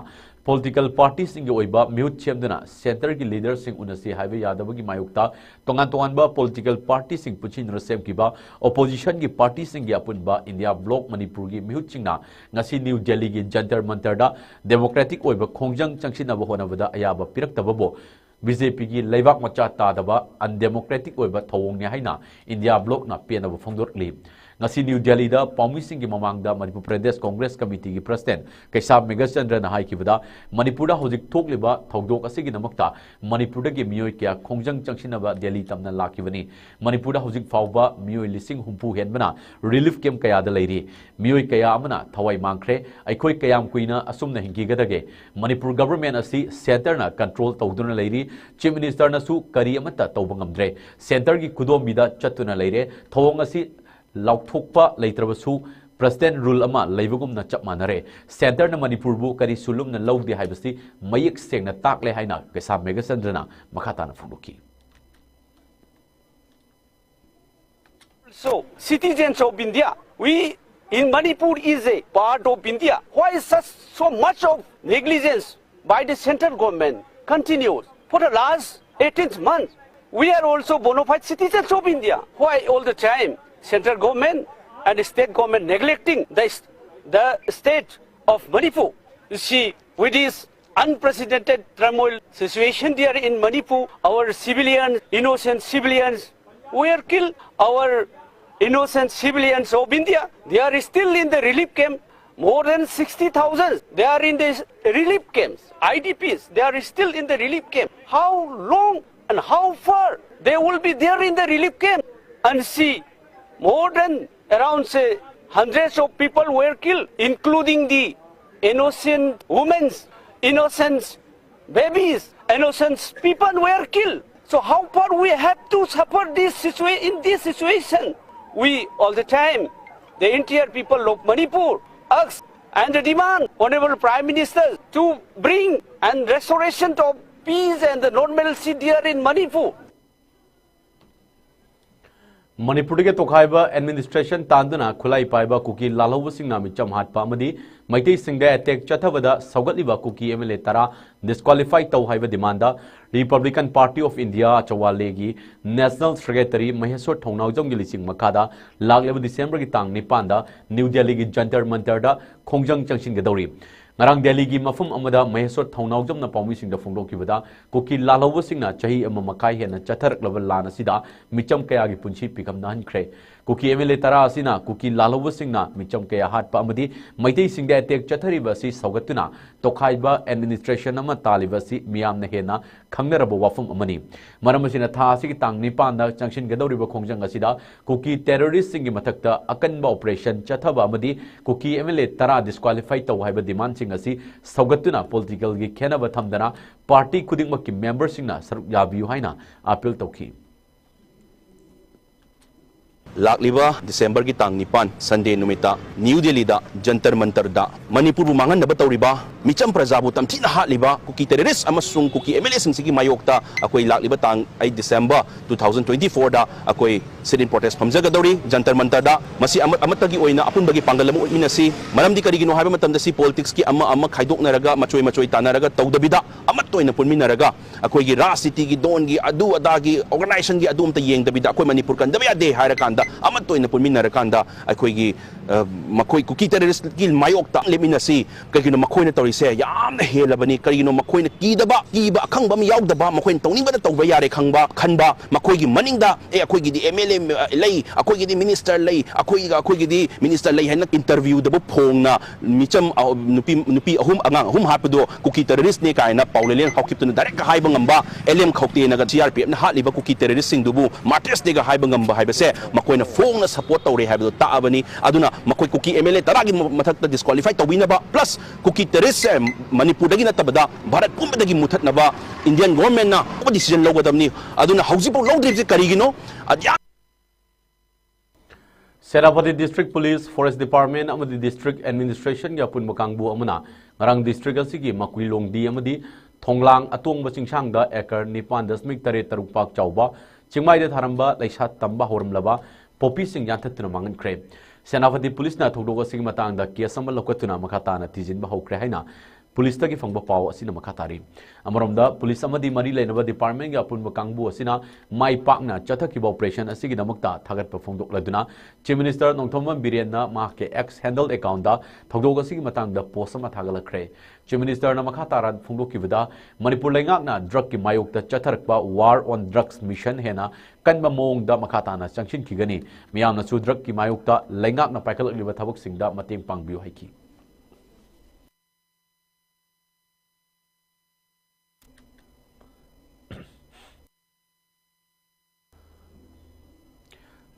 political party ꯁꯤꯡꯒꯤ ꯑꯣꯏꯕ ꯃꯤꯍꯨꯠ ꯁꯦꯝꯗꯨꯅ centre ꯒꯤ leader ꯁꯤꯡ ꯎꯅꯁꯤ ꯍꯥꯏꯕ ꯌꯥꯗꯕꯒꯤ ꯃꯥꯌꯣꯛꯇ ꯇꯣꯉꯥꯟ ꯇꯣꯉꯥꯟꯕ political party ꯁꯤꯡ ꯄꯨꯟꯁꯤꯟꯗꯨꯅ ꯁꯦꯝꯈꯤꯕ opposition ꯒꯤ party ꯁꯤꯡꯒꯤ ꯑꯄꯨꯟꯕ India Bloc ꯃꯅꯤꯄꯨꯔꯒꯤ ꯃꯤꯍꯨꯠꯁꯤꯡꯅ ꯉꯁꯤ ꯅ꯭ꯌꯨ ꯗꯦꯜꯂꯤꯒꯤ ꯖꯟꯇꯔ ꯃꯟꯇꯔꯗ democratic ꯑꯣꯏꯕ ꯈꯣꯡꯖꯪ ꯆꯪꯁꯤꯟꯅꯕ ꯍꯣꯠꯅꯕꯗ ꯑꯌꯥꯕ ꯄꯤꯔꯛꯇꯕꯕꯨ ꯕꯤ ꯖꯦ ꯄꯤꯒꯤ ꯂꯩꯕꯥꯛ ꯃꯆꯥ ꯇꯥꯗꯕ undemocratic ꯑꯣꯏꯕ ꯊꯧꯑꯣꯡꯅꯤ ꯍꯥꯏꯅ India Bloc ꯅ ꯄꯦꯟꯗꯕ ꯐꯣꯡꯗꯣꯔꯛꯂꯤ꯫ ꯉꯁꯤ ꯅ꯭ꯌꯨ ꯗꯦꯜꯂꯤꯗ ꯄꯥꯎꯃꯤꯁꯤꯡꯒꯤ ꯃꯃꯥꯡꯗ ꯃꯅꯤꯄꯨꯔ ꯄ꯭ꯔꯗꯦꯁ ꯀꯣꯡꯒ꯭ꯔꯦꯁ ꯀꯃꯤꯇꯤꯒꯤ president ꯀꯩꯁꯥꯝ ꯃꯦꯘꯆꯟꯗ꯭ꯔꯅ ꯍꯥꯏꯈꯤꯕꯗ, ꯃꯅꯤꯄꯨꯔꯗ ꯍꯧꯖꯤꯛ ꯊꯣꯛꯂꯤꯕ ꯊꯧꯗꯣꯛ ꯑꯁꯤꯒꯤꯗꯃꯛꯇ ꯃꯅꯤꯄꯨꯔꯗꯒꯤ ꯃꯤꯑꯣꯏ ꯀꯌꯥ ꯈꯣꯡꯖꯪ ꯆꯪꯁꯤꯟꯅꯕ ꯗꯦꯜꯂꯤ ꯇꯝꯅ ꯂꯥꯛꯈꯤꯕꯅꯤ꯫ ꯃꯅꯤꯄꯨꯔꯗ ꯍꯧꯖꯤꯛ ꯐꯥꯎꯕ ꯃꯤꯑꯣꯏ ꯂꯤꯁꯤꯡ ꯍꯨꯝꯐꯨ ꯍꯦꯟꯕꯅ relief camp ꯀꯌꯥꯗ ꯂꯩꯔꯤ꯫ ꯃꯤꯑꯣꯏ ꯀꯌꯥ ꯑꯃꯅ ꯊꯋꯥꯏ ꯃꯥꯡꯈ꯭ꯔꯦ꯫ ꯑꯩꯈꯣꯏ ꯀꯌꯥꯝ ꯀꯨꯏꯅ ꯑꯁꯨꯝꯅ ꯍꯤꯡꯈꯤꯒꯗꯒꯦ? ꯃꯅꯤꯄꯨꯔ government ꯑꯁꯤ centre ꯅ control ꯇꯧꯗꯨꯅ ꯂꯩꯔꯤ꯫ Chief Minister ꯅꯁꯨ ꯀꯔꯤ ꯑꯃꯠꯇ ꯇꯧꯕ ꯉꯝꯗ꯭ꯔꯦ꯫ Centre ꯒꯤ ꯈꯨꯗꯣꯝꯕꯤꯗ ꯆꯠꯇꯨꯅ ꯂꯩꯔꯦ꯫ ꯊꯧꯑꯣꯡ ꯑꯁꯤ ꯂꯥꯎꯊꯣꯛꯄ ꯂꯩꯇ꯭ꯔꯕꯁꯨ, president rule ꯑꯃ ꯂꯩꯕꯒꯨꯝꯅ ꯆꯞ ꯃꯥꯟꯅꯔꯦ꯫ Centre ꯅ ꯃꯅꯤꯄꯨꯔꯕꯨ ꯀꯔꯤꯁꯨ ꯂꯨꯝꯅ ꯂꯧꯗꯦ ꯍꯥꯏꯕꯁꯤ ꯃꯌꯦꯛ ꯁꯦꯡꯅ ꯇꯥꯛꯂꯦ ꯍꯥꯏꯅ ꯀꯩꯁꯥꯝ ꯃꯦꯘꯆꯟꯗ꯭ꯔꯅ ꯃꯈꯥ ꯇꯥꯅ ꯐꯣꯡꯗꯣꯛꯈꯤ꯫ So, citizens of India, we in Manipur is a part of India. Why such so much of negligence by the central government continues? For the last eighteen months, we are also bona fide citizens of India. Why all the time central government and state government neglecting the, the state of Manipur? You see, with this unprecedented turmoil situation there in Manipur, our civilians, innocent civilians, were killed. Our innocent civilians of India, they are still in the relief camp. More than sixty thousand, they are in the relief camps, I D Ps. They are still in the relief camp. How long and how far they will be there in the relief camp? And see, more than around, say, hundreds of people were killed, including the innocent women, innocent babies, innocent people were killed. So how far we have to suffer this situa-, in this situation? We all the time, the entire people of Manipur, ask and demand Honorable Prime Minister to bring and restoration of peace and the normalcy there in Manipur. ꯃꯅꯤꯄꯨꯔꯗꯒꯤ ꯇꯣꯈꯥꯏꯕ administration ꯇꯥꯟꯗꯨꯅ ꯈꯨꯠꯂꯥꯏ ꯄꯥꯏꯕ ꯀꯨꯀꯤ ꯂꯥꯜꯍꯧꯕꯁꯤꯡꯅ ꯃꯤꯆꯝ ꯍꯥꯠꯄ ꯑꯃꯗꯤ ꯃꯩꯇꯩꯁꯤꯡꯗ attack ꯆꯠꯊꯕꯗ ꯁꯧꯒꯠꯂꯤꯕ ꯀꯨꯀꯤ M L A ꯇꯔꯥ disqualify ꯇꯧ ꯍꯥꯏꯕ demand republican party of India ꯑꯆꯧꯋꯥꯂꯦꯒꯤ ꯅꯦꯁꯅꯦꯜ ꯁꯦꯀ꯭ꯔꯦꯇꯔꯤ ꯃꯍꯦꯁꯣꯔ ꯊꯧꯅꯥꯎꯖꯝꯒꯤ ꯂꯤꯆꯤꯡ ꯃꯈꯥꯗ ꯂꯥꯛꯂꯤꯕ ꯗꯤꯁꯦꯝꯕꯔꯒꯤ ꯇꯥꯡ ꯅꯤꯄꯥꯟꯗ ꯅ꯭ꯌꯨ ꯗꯦꯜꯂꯤꯒꯤ ꯖꯟꯇꯔ ꯃꯟꯇꯔꯗ ꯈꯣꯡꯖꯪ ꯆꯪꯁꯤꯟꯒꯗꯧꯔꯤ꯫ ꯉꯔꯥꯡ ꯗꯦꯜꯂꯤꯒꯤ ꯃꯐꯝ ꯑꯃꯗ ꯃꯍꯦꯁꯣꯔ ꯊꯧꯅꯥꯎꯖꯝꯅ ꯄꯥꯎꯃꯤꯁꯤꯡꯗ ꯐꯣꯡꯗꯣꯛꯈꯤꯕꯗ, ꯀꯨꯀꯤ ꯂꯥꯜꯍꯧꯕꯁꯤꯡꯅ ꯆꯍꯤ ꯑꯃ ꯃꯈꯥꯏ ꯍꯦꯟꯅ ꯆꯠꯊꯔꯛꯂꯕ ꯂꯥꯟ ꯑꯁꯤꯗ ꯃꯤꯆꯝ ꯀꯌꯥꯒꯤ ꯄꯨꯟꯁꯤ ꯄꯤꯈꯝ ꯅꯥꯍꯟꯈ꯭ꯔꯦ꯫ ꯀꯨꯀꯤ ꯑꯦꯝ ꯑꯦꯜ ꯑꯦ ꯇꯔꯥ ꯑꯁꯤꯅ ꯀꯨꯀꯤ ꯂꯥꯜꯍꯧꯕꯁꯤꯡꯅ ꯃꯤꯆꯝ ꯀꯌꯥ ꯍꯥꯠꯄ ꯑꯃꯗꯤ ꯃꯩꯇꯩꯁꯤꯡꯗ ꯑꯦꯇꯦꯛ ꯆꯠꯊꯔꯤꯕ ꯑꯁꯤ ꯁꯧꯒꯠꯇꯨꯅ ꯇꯣꯈꯥꯏꯕ ꯑꯦꯗꯃꯤꯅꯤꯁꯇ꯭ꯔꯦꯁꯟ ꯑꯃ ꯇꯥꯜꯂꯤꯕ ꯑꯁꯤ ꯃꯤꯌꯥꯝꯅ ꯍꯦꯟꯅ ꯈꯪꯅꯔꯕ ꯋꯥꯐꯝ ꯑꯃꯅꯤ꯫ ꯃꯔꯝ ꯑꯁꯤꯅ ꯊꯥ ꯑꯁꯤꯒꯤ ꯇꯥꯡ ꯅꯤꯄꯥꯟꯗ ꯆꯪꯁꯤꯟꯒꯗꯧꯔꯤꯕ ꯈꯣꯡꯖꯪ ꯑꯁꯤꯗ ꯀꯨꯀꯤ ꯇꯦꯔꯣꯔꯤꯁꯁꯤꯡꯒꯤ ꯃꯊꯛꯇ ꯑꯀꯟꯕ ꯑꯣꯄꯔꯦꯁꯟ ꯆꯠꯊꯕ ꯑꯃꯗꯤ ꯀꯨꯀꯤ ꯑꯦꯝ ꯑꯦꯜ ꯑꯦ ꯇꯔꯥ ꯗꯤꯁꯀ꯭ꯋꯥꯂꯤꯐꯥꯏ ꯇꯧ ꯍꯥꯏꯕ ꯗꯤꯃꯥꯟꯁꯤꯡ ꯑꯁꯤ ꯁꯧꯒꯠꯇꯨꯅ ꯄꯣꯂꯤꯇꯤꯀꯦꯜꯒꯤ ꯈꯦꯟꯅꯕ ꯊꯝꯗꯅ ꯄꯥꯔꯇꯤ ꯈꯨꯗꯤꯡꯃꯛꯀꯤ ꯃꯦꯝꯕꯔꯁꯤꯡꯅ ꯁꯔꯨꯛ ꯌꯥꯕꯤꯌꯨ ꯍꯥꯏꯅ ꯑꯥꯄꯤꯜ ꯇꯧꯈꯤ꯫ ꯂꯥꯛꯂꯤꯕ ꯗꯤꯁꯦꯝꯕꯔꯒꯤ ꯇꯥꯡ ꯅꯤꯄꯥꯟ, ꯁꯟꯗꯦ ꯅꯨꯃꯤꯠꯇ ꯅ꯭ꯌꯨ ꯗꯦꯜꯂꯤꯗ ꯖꯟꯇꯔ ꯃꯟꯇꯔꯗ ꯃꯅꯤꯄꯨꯔꯕꯨ ꯃꯥꯡꯍꯟꯅꯕ ꯇꯧꯔꯤꯕ, ꯃꯤꯆꯝ ꯄ꯭ꯔꯖꯥꯕꯨ ꯇꯝꯊꯤꯅ ꯍꯥꯠꯂꯤꯕ ꯀꯨꯀꯤ ꯇꯦꯔꯣꯔꯤꯁ ꯑꯃꯁꯨꯡ ꯀꯨꯀꯤ ꯑꯦꯝ ꯑꯦꯜ ꯑꯦꯁꯤꯡꯁꯤꯒꯤ ꯃꯥꯌꯣꯛꯇ ꯑꯩꯈꯣꯏ ꯂꯥꯛꯂꯤꯕ ꯇꯥꯡ eight December two thousand twenty ꯐꯣꯔꯗ ꯑꯩꯈꯣꯏ ꯁꯤꯠ ꯏꯟ ꯄ꯭ꯔꯣꯇꯦꯁ ꯐꯝꯖꯒꯗꯧꯔꯤ ꯖꯟꯇꯔ ꯃꯟꯇꯔꯗ꯫ ꯃꯁꯤ ꯑꯃ-, ꯑꯃꯠꯇꯒꯤ ꯑꯣꯏꯅ ꯑꯄꯨꯟꯕꯒꯤ ꯄꯥꯡꯒꯜ ꯑꯃ ꯎꯠꯃꯤꯟꯅꯁꯤ꯫ ꯃꯔꯝꯗꯤ ꯀꯔꯤꯒꯤꯅꯣ ꯍꯥꯏꯕ ꯃꯇꯝꯗ ꯁꯤ ꯄꯣꯂꯤꯇꯤꯛꯁꯀꯤ ꯑꯃ ꯑꯃ ꯈꯥꯏꯗꯣꯛꯅꯔꯒ, ꯃꯆꯣꯏ ꯃꯆꯣꯏ ꯇꯥꯟꯅꯔꯒ ꯇꯧꯗꯕꯤꯗ, ꯑꯃꯠꯇ ꯑꯣꯏꯅ ꯄꯨꯟꯃꯤꯟꯅꯔꯒ ꯑꯩꯈꯣꯏꯒꯤ ꯔꯥꯖꯅꯤꯇꯤꯒꯤ ꯗꯣꯟꯒꯤ ꯑꯗꯨ ꯑꯗꯥꯒꯤ ꯑꯣꯔꯒꯅꯥꯏꯖꯦꯁꯟꯒꯤ ꯑꯗꯨ ꯑꯝꯇ ꯌꯦꯡꯗꯕꯤꯗ ꯑꯩꯈꯣꯏ ꯃꯅꯤꯄꯨꯔ ꯀꯟꯗꯕ ꯌꯥꯗꯦ ꯍꯥꯏꯔꯀꯥꯟꯗ ꯃꯔꯛꯇ ꯑꯃꯠꯇ ꯑꯣꯏꯅ ꯄꯨꯟꯃꯤꯟꯅꯔꯀꯥꯟꯗ ꯑꯩꯈꯣꯏꯒꯤ, ꯑ, ꯃꯈꯣꯏ ꯀꯨꯀꯤ ꯇꯦꯔꯣꯔꯤꯁꯀꯤ ꯃꯥꯌꯣꯛꯇ ꯂꯦꯞꯃꯤꯟꯅꯁꯤ꯫ ꯀꯩꯒꯤꯅꯣ ꯃꯈꯣꯏꯅ ꯇꯧꯔꯤꯁꯦ ꯌꯥꯝꯅ ꯍꯦꯜꯂꯕꯅꯤ꯫ ꯀꯔꯤꯒꯤꯅꯣ ꯃꯈꯣꯏꯅ ꯀꯤꯗꯕ, ꯀꯤꯕ ꯑꯈꯪꯕ ꯑꯃ ꯌꯥꯎꯗꯕ, ꯃꯈꯣꯏꯅ ꯇꯧꯅꯤꯡꯕꯗ ꯇꯧꯕ ꯌꯥꯔꯦ ꯈꯪꯕ, ꯈꯟꯕ, ꯃꯈꯣꯏꯒꯤ ꯃꯅꯤꯡꯗ, "ꯑꯦ, ꯑꯩꯈꯣꯏꯒꯤꯗꯤ ꯑꯦꯝ ꯑꯦꯜ ꯑꯦ ꯂꯩ, ꯑꯩꯈꯣꯏꯒꯤꯗꯤ ꯃꯤꯅꯤꯁꯇꯔ ꯂꯩ, ꯑꯩꯈꯣꯏꯒ, ꯑꯩꯈꯣꯏꯒꯤꯗꯤ ꯃꯤꯅꯤꯁꯇꯔ ꯂꯩ" ꯍꯥꯏꯅ ꯏꯟꯇꯔꯚ꯭ꯌꯨꯗꯕꯨ ꯐꯣꯡꯅ ꯃꯤꯆꯝ ꯑ-, ꯅꯨꯄꯤ, ꯅꯨꯄꯤ ꯑꯍꯨꯝ, ꯑꯉꯥꯡ ꯑꯍꯨꯝ ꯍꯥꯠꯄꯗꯣ ꯀꯨꯀꯤ ꯇꯦꯔꯣꯔꯤꯁꯅꯦ ꯀꯥꯏꯅ ꯄꯥꯎ ꯂꯦꯂꯦꯟ ꯍꯧꯈꯤꯕꯗꯨꯅ ꯗꯥꯏꯔꯦꯛ ꯍꯥꯏꯕ ꯉꯝꯕ, L M ꯈꯧꯇꯦꯅꯒ C R P ꯑꯦꯐꯅ ꯍꯥꯠꯂꯤꯕ ꯀꯨꯀꯤ ꯇꯦꯔꯣꯔꯤꯁꯁꯤꯡꯗꯨꯕꯨ ꯃꯥꯔꯇꯤꯔꯁꯅꯦꯒ ꯍꯥꯏꯕ ꯉꯝꯕ ꯍꯥꯏꯕꯁꯦ ꯃꯈꯣꯏꯅ ꯐꯣꯡꯅ ꯁꯄꯣꯔꯠ ꯇꯧꯔꯦ ꯍꯥꯏꯕꯗꯣ ꯇꯥꯛꯑꯕꯅꯤ꯫ ꯑꯗꯨꯅ ꯃꯈꯣꯏ ꯀꯨꯀꯤ ꯑꯦꯝ ꯑꯦꯜ ꯑꯦ ꯇꯔꯥꯒꯤ ꯃ-, ꯃꯊꯛꯇ ꯗꯤꯁꯀ꯭ꯋꯥꯂꯤꯐꯥꯏ ꯇꯧꯕꯤꯅꯕ, ꯄ꯭ꯂꯁ ꯀꯨꯀꯤ ꯇꯦꯔꯣꯔꯤꯁꯁꯦ ꯃꯅꯤꯄꯨꯔꯗꯒꯤ ꯅꯠꯇꯕꯗ ꯚꯥꯔꯠ ꯄꯨꯝꯕꯗꯒꯤ ꯃꯨꯊꯠꯅꯕ ꯏꯟꯗꯤꯌꯟ ꯒꯣꯔꯃꯦꯟꯅ ꯑꯐꯕ ꯗꯤꯁꯤꯖꯟ ꯂꯧꯒꯗꯕꯅꯤ꯫ ꯑꯗꯨꯅ ꯍꯧꯖꯤꯛꯐꯥꯎ ꯂꯧꯗ꯭ꯔꯤꯕꯁꯤ ꯀꯔꯤꯒꯤꯅꯣ? ꯑꯗꯨ ꯌꯥꯝ Senapati district police, forest department ꯑꯃꯗꯤ ꯗꯤꯁꯇ꯭ꯔꯤꯛ ꯑꯦꯗꯃꯤꯅꯤꯁꯇ꯭ꯔꯦꯁꯟꯒꯤ ꯑꯄꯨꯟꯕ ꯀꯥꯡꯕꯨ ꯑꯃꯅ ꯉꯔꯥꯡ ꯗꯤꯁꯇ꯭ꯔꯤꯛ ꯑꯁꯤꯒꯤ ꯃꯀꯨꯏꯂꯣꯡꯗꯤ ꯑꯃꯗꯤ ꯊꯣꯡꯂꯥꯡ ꯑꯇꯣꯡꯕ ꯆꯤꯡꯁꯥꯡꯗ ꯑꯦꯀꯔ ꯅꯤꯄꯥꯟ ꯗꯁꯃꯤꯛ ꯇꯔꯦꯠ ꯇꯔꯨꯛ ꯄꯥꯛ ꯆꯥꯎꯕ ꯆꯤꯡꯃꯥꯏꯗ ꯊꯥꯔꯝꯕ ꯂꯩꯁꯥ ꯇꯝꯕ ꯍꯧꯔꯝꯂꯕ ꯄꯣꯄꯤꯁꯤꯡ ꯌꯥꯟꯊꯠꯇꯨꯅ ꯃꯥꯡꯍꯟꯈ꯭ꯔꯦ꯫ ꯁꯦꯅꯥꯄꯇꯤ ꯄꯨꯂꯤꯁꯅ ꯊꯧꯗꯣꯛ ꯑꯁꯤꯒꯤ ꯃꯇꯥꯡꯗ ꯀꯦꯁ ꯑꯃ ꯂꯧꯈꯠꯇꯨꯅ ꯃꯈꯥ ꯇꯥꯅ ꯊꯤꯖꯤꯟꯕ ꯍꯧꯈ꯭ꯔꯦ ꯍꯥꯏꯅ ꯄꯨꯂꯤꯁꯇꯒꯤ ꯐꯪꯕ ꯄꯥꯎ ꯑꯁꯤꯅ ꯃꯈꯥ ꯇꯥꯔꯤ꯫ ꯑꯃꯔꯣꯝꯗ, ꯄꯨꯂꯤꯁ ꯑꯃꯗꯤ ꯃꯔꯤ ꯂꯩꯅꯕ ꯗꯤꯄꯥꯔꯠꯃꯦꯟꯒꯤ ꯑꯄꯨꯟꯕ ꯀꯥꯡꯕꯨ ꯑꯁꯤꯅ ꯃꯥꯏ ꯄꯥꯛꯅ ꯆꯠꯊꯈꯤꯕ ꯑꯣꯄꯔꯦꯁꯟ ꯑꯁꯤꯒꯤꯗꯃꯛꯇ ꯊꯥꯒꯠꯄ ꯐꯣꯡꯗꯣꯛꯂꯗꯨꯅ, ꯆꯤꯐ ꯃꯤꯅꯤꯁꯇꯔ ꯅꯣꯡꯊꯣꯝꯕꯝ ꯕꯤꯔꯦꯟꯅ ꯃꯍꯥꯛꯀꯤ ꯑꯦꯛꯁ ꯍꯦꯟꯗꯜ ꯑꯦꯀꯥꯎꯟꯗ ꯊꯧꯗꯣꯛ ꯑꯁꯤꯒꯤ ꯃꯇꯥꯡꯗ ꯄꯣꯁ ꯑꯃ ꯊꯥꯒꯠꯂꯛꯈ꯭ꯔꯦ꯫ ꯆꯤꯐ ꯃꯤꯅꯤꯁꯇꯔꯅ ꯃꯈꯥ ꯇꯥꯔ ꯐꯣꯡꯗꯣꯛꯈꯤꯕꯗ, ꯃꯅꯤꯄꯨꯔ ꯂꯩꯉꯥꯛꯅ ꯗ꯭ꯔꯒꯀꯤ ꯃꯥꯌꯣꯛꯇ ꯆꯠꯊꯔꯛꯄ ꯋꯥꯔ ꯑꯣꯟ ꯗ꯭ꯔꯒꯁ ꯃꯤꯁꯟ ꯍꯦꯟꯅ ꯀꯟꯕ ꯃꯑꯣꯡꯗ ꯃꯈꯥ ꯇꯥꯅ ꯆꯪꯁꯤꯟꯈꯤꯒꯅꯤ꯫ ꯃꯤꯌꯥꯝꯅꯁꯨ ꯗ꯭ꯔꯒꯀꯤ ꯃꯥꯌꯣꯛꯇ ꯂꯩꯉꯥꯛꯅ ꯄꯥꯏꯈꯠꯂꯛꯂꯤꯕ ꯊꯕꯛꯁꯤꯡꯗ ꯃꯇꯦꯡ ꯄꯥꯡꯕꯤꯌꯨ ꯍꯥꯏꯈꯤ꯫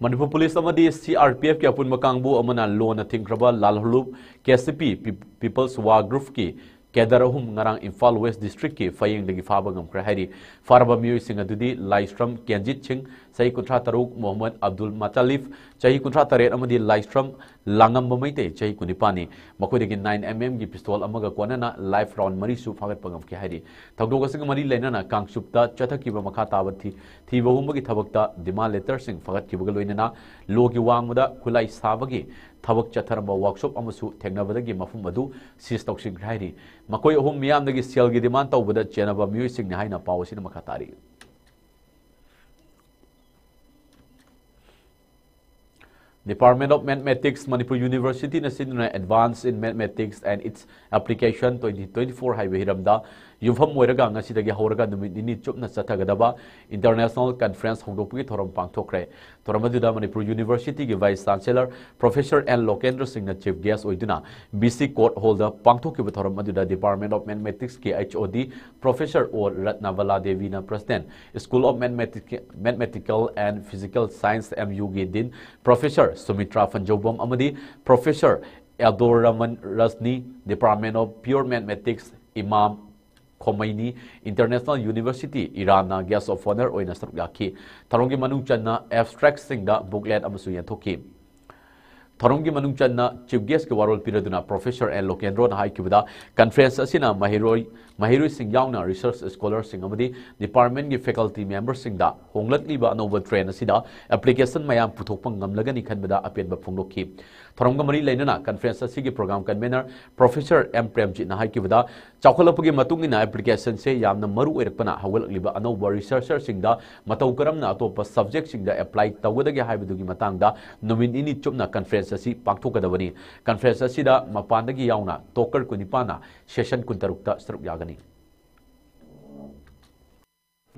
ꯃꯅꯤꯄꯨꯔ ꯄꯨꯂꯤꯁ ꯑꯃꯗꯤ ꯁꯤ ꯑꯥꯔ ꯄꯤ ꯑꯦꯐꯀꯤ ꯑꯄꯨꯟꯕ ꯀꯥꯡꯕꯨ ꯑꯃꯅ ꯂꯣꯟꯅ ꯊꯤꯡꯈ꯭ꯔꯕ ꯂꯥꯜꯍꯧꯂꯨꯞ ꯀꯦ ꯁꯤ ꯄꯤ ꯄꯤ-, ꯄꯤꯄꯜꯁ ꯋꯥꯔ ꯒ꯭ꯔꯨꯞꯀꯤ ꯀꯦꯗꯔ ꯑꯍꯨꯝ ꯉꯔꯥꯡ ꯏꯝꯐꯥꯜ ꯋꯦꯁ ꯗꯤꯁꯇ꯭ꯔꯤꯛꯀꯤ ꯐꯌꯦꯡꯗꯒꯤ ꯐꯥꯕ ꯉꯝꯈ꯭ꯔꯦ ꯍꯥꯏꯔꯤ꯫ ꯐꯥꯔꯕ ꯃꯤꯑꯣꯏꯁꯤꯡ ꯑꯗꯨꯗꯤ ꯂꯥꯏꯁ꯭ꯔꯝ ꯀꯦꯟꯖꯤꯠ ꯁꯤꯡ, ꯆꯍꯤ ꯀꯨꯟꯊ꯭ꯔꯥ ꯇꯔꯨꯛ, ꯃꯣꯍꯝꯃꯗ ꯑꯕꯗꯨꯜ ꯃꯇꯥꯂꯤꯐ, ꯆꯍꯤ ꯀꯨꯟꯊ꯭ꯔꯥ ꯇꯔꯦꯠ, ꯑꯃꯗꯤ ꯂꯥꯏꯁ꯭ꯔꯝ ꯂꯥꯡꯉꯝꯕ ꯃꯩꯇꯩ, ꯆꯍꯤ ꯀꯨꯟꯅꯤꯄꯥꯟꯅꯤ꯫ ꯃꯈꯣꯏꯗꯒꯤ ꯅꯥꯏꯟ ꯑꯦꯝ ꯑꯦꯝꯒꯤ ꯄꯤꯁꯇꯣꯜ ꯑꯃꯒ ꯀꯣꯟꯅꯅ ꯂꯥꯏꯐ ꯔꯥꯎꯟ ꯃꯔꯤꯁꯨ ꯐꯥꯒꯠꯄ ꯉꯝꯈꯤ ꯍꯥꯏꯔꯤ꯫ ꯊꯧꯗꯣꯛ ꯑꯁꯤꯒ ꯃꯔꯤ ꯂꯩꯅꯅ ꯀꯥꯡꯆꯨꯞꯇ ꯆꯠꯊꯈꯤꯕ ꯃꯈꯥ ꯇꯥꯕ ꯊꯤ-, ꯊꯤꯕ ꯍꯨꯝꯕꯒꯤ ꯊꯕꯛꯇ ꯗꯤꯃꯥꯟ ꯂꯦꯇꯔꯁꯤꯡ ꯐꯥꯒꯠꯈꯤꯕꯒ ꯂꯣꯏꯅꯅ ꯂꯣꯒꯤ ꯋꯥꯡꯃꯗ ꯈꯨꯠꯂꯥꯏ ꯁꯥꯕꯒꯤ ꯊꯕꯛ ꯆꯠꯊꯔꯝꯕ ꯋꯥꯔꯛꯁꯣꯞ ꯑꯃꯁꯨ ꯊꯦꯡꯅꯕꯗꯒꯤ ꯃꯐꯝ ꯑꯗꯨ ꯁꯤꯖ ꯇꯧꯁꯤꯟꯈ꯭ꯔꯦ ꯍꯥꯏꯔꯤ꯫ ꯃꯈꯣꯏ ꯑꯍꯨꯝ ꯃꯤꯌꯥꯝꯗꯒꯤ ꯁꯦꯜꯒꯤ ꯗꯤꯃꯥꯟ ꯇꯧꯕꯗ ꯆꯦꯟꯅꯕ ꯃꯤꯑꯣꯏꯁꯤꯡꯅꯤ ꯍꯥꯏꯅ ꯄꯥꯎ ꯑꯁꯤꯅ ꯃꯈꯥ ꯇꯥꯔꯤ꯫ Department of Mathematics, Manipur University-ꯅ ꯁꯤꯟꯗꯨꯅ Advance in Mathematics and Its Application twenty twenty-four ꯍꯥꯏꯕ ꯍꯤꯔꯝꯗ ꯌꯨꯝꯐꯝ ꯑꯣꯏꯔꯒ ꯉꯁꯤꯗꯒꯤ ꯍꯧꯔꯒ ꯅꯨꯃꯤꯠ ꯅꯤꯅꯤ ꯆꯨꯞꯅ ꯆꯠꯊꯒꯗꯕ International Conference ꯍꯧꯗꯣꯛꯄꯒꯤ ꯊꯧꯔꯝ ꯄꯥꯡꯊꯣꯛꯈ꯭ꯔꯦ꯫ ꯊꯧꯔꯝ ꯑꯗꯨꯗ Manipur University-ꯒꯤ Vice Chancellor Professor N ꯂꯣꯀꯦꯟꯗ꯭ꯔ ꯁꯤꯡꯅ Chief Guest ꯑꯣꯏꯗꯨꯅ B C Court Hall-ꯗ ꯄꯥꯡꯊꯣꯛꯈꯤꯕ ꯊꯧꯔꯝ ꯑꯗꯨꯗ Department of Mathematics-ꯀꯤ H O D Professor O ꯔꯠꯅꯕꯂꯥ ꯗꯦꯕꯤꯅ President, School of Mathematic-, Mathematical and Physical Science, M U-ꯒꯤ Dean Professor ꯁꯨꯃꯤꯇ꯭ꯔꯥ ꯐꯟꯖꯧꯕꯝ ꯑꯃꯗꯤ Professor Abdur Rahman ꯔꯖꯅꯤ, Department of Pure Mathematics, ꯏꯃꯥꯝ ꯈꯣꯃꯩꯅꯤ International University, ꯏꯔꯥꯟꯅ Guest of Honor ꯑꯣꯏꯅ ꯁꯔꯨꯛ ꯌꯥꯈꯤ꯫ ꯊꯧꯔꯝꯒꯤ ꯃꯅꯨꯡ ꯆꯟꯅ abstract-ꯁꯤꯡꯗ booklet ꯑꯃꯁꯨ ꯌꯦꯟꯊꯣꯛꯈꯤ꯫ ꯊꯧꯔꯝꯒꯤ ꯃꯅꯨꯡ ꯆꯟꯅ Chief Guest-ꯀꯤ ꯋꯥꯔꯣꯜ ꯄꯤꯔꯗꯨꯅ Professor N ꯂꯣꯀꯦꯟꯗ꯭ꯔꯣꯅ ꯍꯥꯏꯈꯤꯕꯗ, conference ꯑꯁꯤꯅ ꯃꯍꯩꯔꯣꯏ, ꯃꯍꯩꯔꯣꯏꯁꯤꯡ ꯌꯥꯎꯅ research scholar-ꯁꯤꯡ ꯑꯃꯗꯤ department-ꯀꯤ faculty member-ꯁꯤꯡꯗ ꯍꯣꯡꯂꯛꯂꯤꯕ ꯑꯅꯧꯕ trend ꯑꯁꯤꯗ application ꯃꯌꯥꯝ ꯄꯨꯊꯣꯛꯄ ꯉꯝꯂꯒꯅꯤ ꯈꯟꯕꯗ ꯑꯄꯦꯟꯕ ꯐꯣꯡꯗꯣꯛꯈꯤ꯫ ꯊꯧꯔꯝꯒ ꯃꯔꯤ ꯂꯩꯅꯅ conference ꯑꯁꯤꯒꯤ program convener Professor M ꯄ꯭ꯔꯦꯝꯖꯤꯠꯅ ꯍꯥꯏꯈꯤꯕꯗ, ꯆꯥꯎꯈꯠꯂꯛꯄꯒꯤ ꯃꯇꯨꯡ ꯏꯟꯅ application-ꯁꯦ ꯌꯥꯝꯅ ꯃꯔꯨ ꯑꯣꯏꯔꯛꯄꯅ ꯍꯧꯒꯠꯂꯛꯂꯤꯕ ꯑꯅꯧꯕ researcher-ꯁꯤꯡꯗ ꯃꯇꯧ ꯀꯔꯝꯅ ꯑꯇꯣꯞꯄ subject-ꯁꯤꯡꯗ apply ꯇꯧꯒꯗꯒꯦ ꯍꯥꯏꯕꯗꯨꯒꯤ ꯃꯇꯥꯡꯗ ꯅꯨꯃꯤꯠ ꯅꯤꯅꯤ ꯆꯨꯞꯅ conference ꯑꯁꯤ ꯄꯥꯡꯊꯣꯛꯀꯗꯕꯅꯤ꯫ Conference ꯑꯁꯤꯗ ꯃꯄꯥꯟꯗꯒꯤ ꯌꯥꯎꯅ talker ꯀꯨꯟꯅꯤꯄꯥꯟꯅ session ꯀꯨꯟꯇꯔꯨꯛꯇ ꯁꯔꯨꯛ ꯌꯥꯒꯅꯤ꯫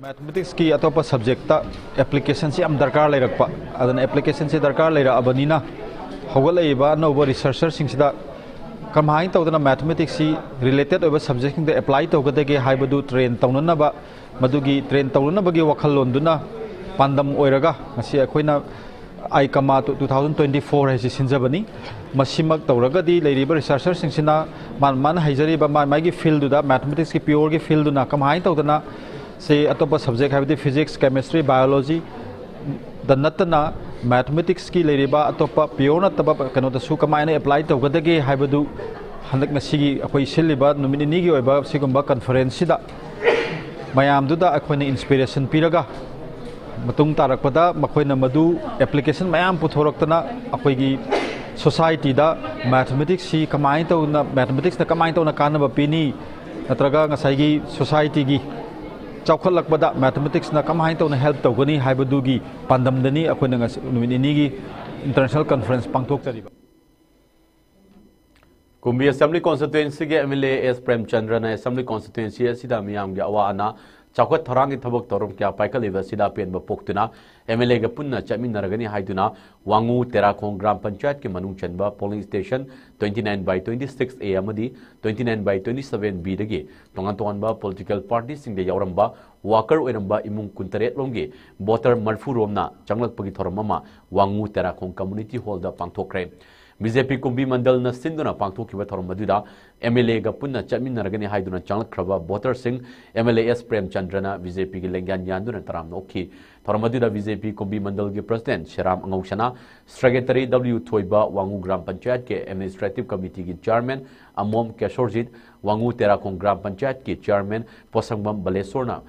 Mathematics-ꯀꯤ ꯑꯇꯣꯞꯄ subject-ꯇ application-ꯁꯤ ꯌꯥꯝ ꯗꯔꯀꯥꯔ ꯂꯩꯔꯛꯄ, ꯑꯗꯨꯅ application-ꯁꯤ ꯗꯔꯀꯥꯔ ꯂꯩꯔꯛꯑꯕꯅꯤꯅ, ꯍꯧꯒꯠꯂꯛꯏꯕ ꯑꯅꯧꯕ researcher-ꯁꯤꯡꯁꯤꯗ ꯀꯃꯥꯏꯅ ꯇꯧꯗꯅ mathematics-ꯁꯤ related ꯑꯣꯏꯕ subject-ꯁꯤꯡꯗ apply ꯇꯧꯒꯗꯒꯦ ꯍꯥꯏꯕꯗꯨ train ꯇꯧꯅꯅꯕ, ꯃꯗꯨꯒꯤ train ꯇꯧꯅꯅꯕꯒꯤ ꯋꯥꯈꯜꯂꯣꯟꯗꯨꯅ ꯄꯥꯟꯗꯝ ꯑꯣꯏꯔꯒ ꯉꯁꯤ ꯑꯩꯈꯣꯏꯅ ꯑꯥꯏ ꯀꯃꯥ ꯇꯨ ꯊꯥꯎꯖꯟ ꯇ꯭ꯋꯦꯟꯇꯤ ꯐꯣꯔ ꯍꯥꯏꯁꯤ ꯁꯤꯟꯖꯕꯅꯤ꯫ ꯃꯁꯤꯃꯛ ꯇꯧꯔꯒꯗꯤ ꯂꯩꯔꯤꯕ researcher-ꯁꯤꯡꯁꯤꯅ ꯃꯥ-, ꯃꯥꯅ ꯍꯩꯖꯔꯤꯕ ꯃꯥ-, ꯃꯥꯒꯤ field-ꯗꯨꯗ, mathematics-ꯀꯤ pure-ꯒꯤ field-ꯗꯨꯅ ꯀꯃꯥꯏꯅ ꯇꯧꯗꯅ ꯁꯤ ꯑꯇꯣꯞꯄ subject, ꯍꯥꯏꯕꯗꯤ physics, chemistry, biology-ꯗ ꯅꯠꯇꯅ mathematics-ꯀꯤ ꯂꯩꯔꯤꯕ ꯑꯇꯣꯞꯄ pure ꯅꯠꯇꯕ ꯀꯩꯅꯣꯗꯁꯨ ꯀꯃꯥꯏꯅ apply ꯇꯧꯒꯗꯒꯦ ꯍꯥꯏꯕꯗꯨ ꯍꯟꯗꯛ ꯉꯁꯤꯒꯤ ꯑꯩꯈꯣꯏ ꯁꯤꯜꯂꯤꯕ ꯅꯨꯃꯤꯠ ꯅꯤꯅꯤꯒꯤ ꯑꯣꯏꯕ ꯁꯤꯒꯨꯝꯕ conference-ꯁꯤꯗ ꯃꯌꯥꯝꯗꯨꯗ ꯑꯩꯈꯣꯏꯅ inspiration ꯄꯤꯔꯒ, ꯃꯇꯨꯡ ꯇꯥꯔꯛꯄꯗ ꯃꯈꯣꯏꯅ ꯃꯗꯨ application ꯃꯌꯥꯝ ꯄꯨꯊꯣꯔꯛꯇꯅ ꯑꯩꯈꯣꯏꯒꯤ society-ꯗ mathematics-ꯁꯤ ꯀꯃꯥꯏꯅ ꯇꯧꯅ, mathematics-ꯅ ꯀꯃꯥꯏꯅ ꯇꯧꯅ ꯀꯥꯟꯅꯕ ꯄꯤꯅꯤ, ꯅꯠꯇ꯭ꯔꯒ ꯉꯁꯥꯏꯒꯤ society-ꯒꯤ ꯆꯥꯎꯈꯠꯂꯛꯄꯗ mathematics-ꯅ ꯀꯃꯥꯏꯅ ꯇꯧꯅ help ꯇꯧꯒꯅꯤ ꯍꯥꯏꯕꯗꯨꯒꯤ ꯄꯥꯟꯗꯝꯗꯅꯤ ꯑꯩꯈꯣꯏꯅ ꯉꯁꯤ ꯅꯨꯃꯤꯠ ꯅꯤꯅꯤꯒꯤ International Conference ꯄꯥꯡꯊꯣꯛꯆꯔꯤꯕ꯫ ꯀꯨꯝꯕꯤ Assembly Constituency ꯒꯤ M L A S ꯄ꯭ꯔꯦꯝꯆꯟꯗ꯭ꯔꯅ Assembly Constituency ꯑꯁꯤꯗ ꯃꯤꯌꯥꯝꯒꯤ ꯑꯋꯥ ꯑꯅꯥ, ꯆꯥꯎꯈꯠ ꯊꯧꯔꯥꯡꯒꯤ ꯊꯕꯛ ꯊꯧꯔꯝ ꯀꯌꯥ ꯄꯥꯏꯈꯠꯂꯤꯕ ꯑꯁꯤꯗ ꯑꯄꯦꯟꯕ ꯄꯣꯛꯇꯨꯅ, M L A ꯒ ꯄꯨꯟꯅ ꯆꯠꯃꯤꯟꯅꯔꯒꯅꯤ ꯍꯥꯏꯗꯨꯅ ꯋꯥꯉꯨ ꯇꯦꯔꯥꯈꯣꯡ ꯒ꯭ꯔꯥꯝ ꯄꯟꯆꯥꯌꯠꯀꯤ ꯃꯅꯨꯡ ꯆꯟꯕ polling station twenty nine by twenty six A ꯑꯃꯗꯤ twenty nine by twenty seven B ꯗꯒꯤ ꯇꯣꯉꯥꯟ ꯇꯣꯉꯥꯟꯕ political party ꯁꯤꯡꯗ ꯌꯥꯎꯔꯝꯕ worker ꯑꯣꯏꯔꯝꯕ ꯏꯃꯨꯡ ꯀꯨꯟꯇꯔꯦꯠ ꯂꯣꯝꯒꯤ voter ꯃꯔꯤꯐꯨ ꯔꯣꯝꯅ ꯆꯪꯂꯛꯄꯒꯤ ꯊꯧꯔꯝ ꯑꯃ ꯋꯥꯉꯨ ꯇꯦꯔꯥꯈꯣꯡ Community Hall ꯗ ꯄꯥꯡꯊꯣꯛꯈ꯭ꯔꯦ꯫ B J P ꯀꯨꯝꯕꯤ ꯃꯟꯗꯜꯅ ꯁꯤꯟꯗꯨꯅ ꯄꯥꯡꯊꯣꯛꯈꯤꯕ ꯊꯧꯔꯝ ꯑꯗꯨꯗ M L A ꯒ ꯄꯨꯟꯅ ꯆꯠꯃꯤꯟꯅꯔꯒꯅꯤ ꯍꯥꯏꯗꯨꯅ ꯆꯪꯂꯛꯈ꯭ꯔꯕ voter ꯁꯤꯡ M L A S ꯄ꯭ꯔꯦꯝꯆꯟꯗ꯭ꯔꯅ B J P ꯒꯤ ꯂꯦꯡꯌꯥꯟ ꯌꯥꯟꯗꯨꯅ ꯇꯔꯥꯝꯅ ꯑꯣꯛꯈꯤ꯫ ꯊꯧꯔꯝ ꯑꯗꯨꯗ B J P ꯀꯨꯝꯕꯤ ꯃꯟꯗꯜꯒꯤ President ꯁꯦꯔꯥꯝ ꯑꯉꯧꯁꯅꯥ, Secretary W ꯊꯣꯏꯕ, ꯋꯥꯉꯨ ꯒ꯭ꯔꯥꯝ ꯄꯟꯆꯥꯌꯠꯀꯤ Administrative Committee ꯒꯤ Chairman ꯑꯃꯣꯝ ꯀꯦꯁꯣꯔꯖꯤꯠ, ꯋꯥꯉꯨ ꯇꯦꯔꯥꯈꯣꯡ ꯒ꯭ꯔꯥꯝ ꯄꯟꯆꯥꯌꯠꯀꯤ Chairman ꯄꯣꯁꯪꯕꯝ ꯕꯂꯦꯁꯣꯔꯅ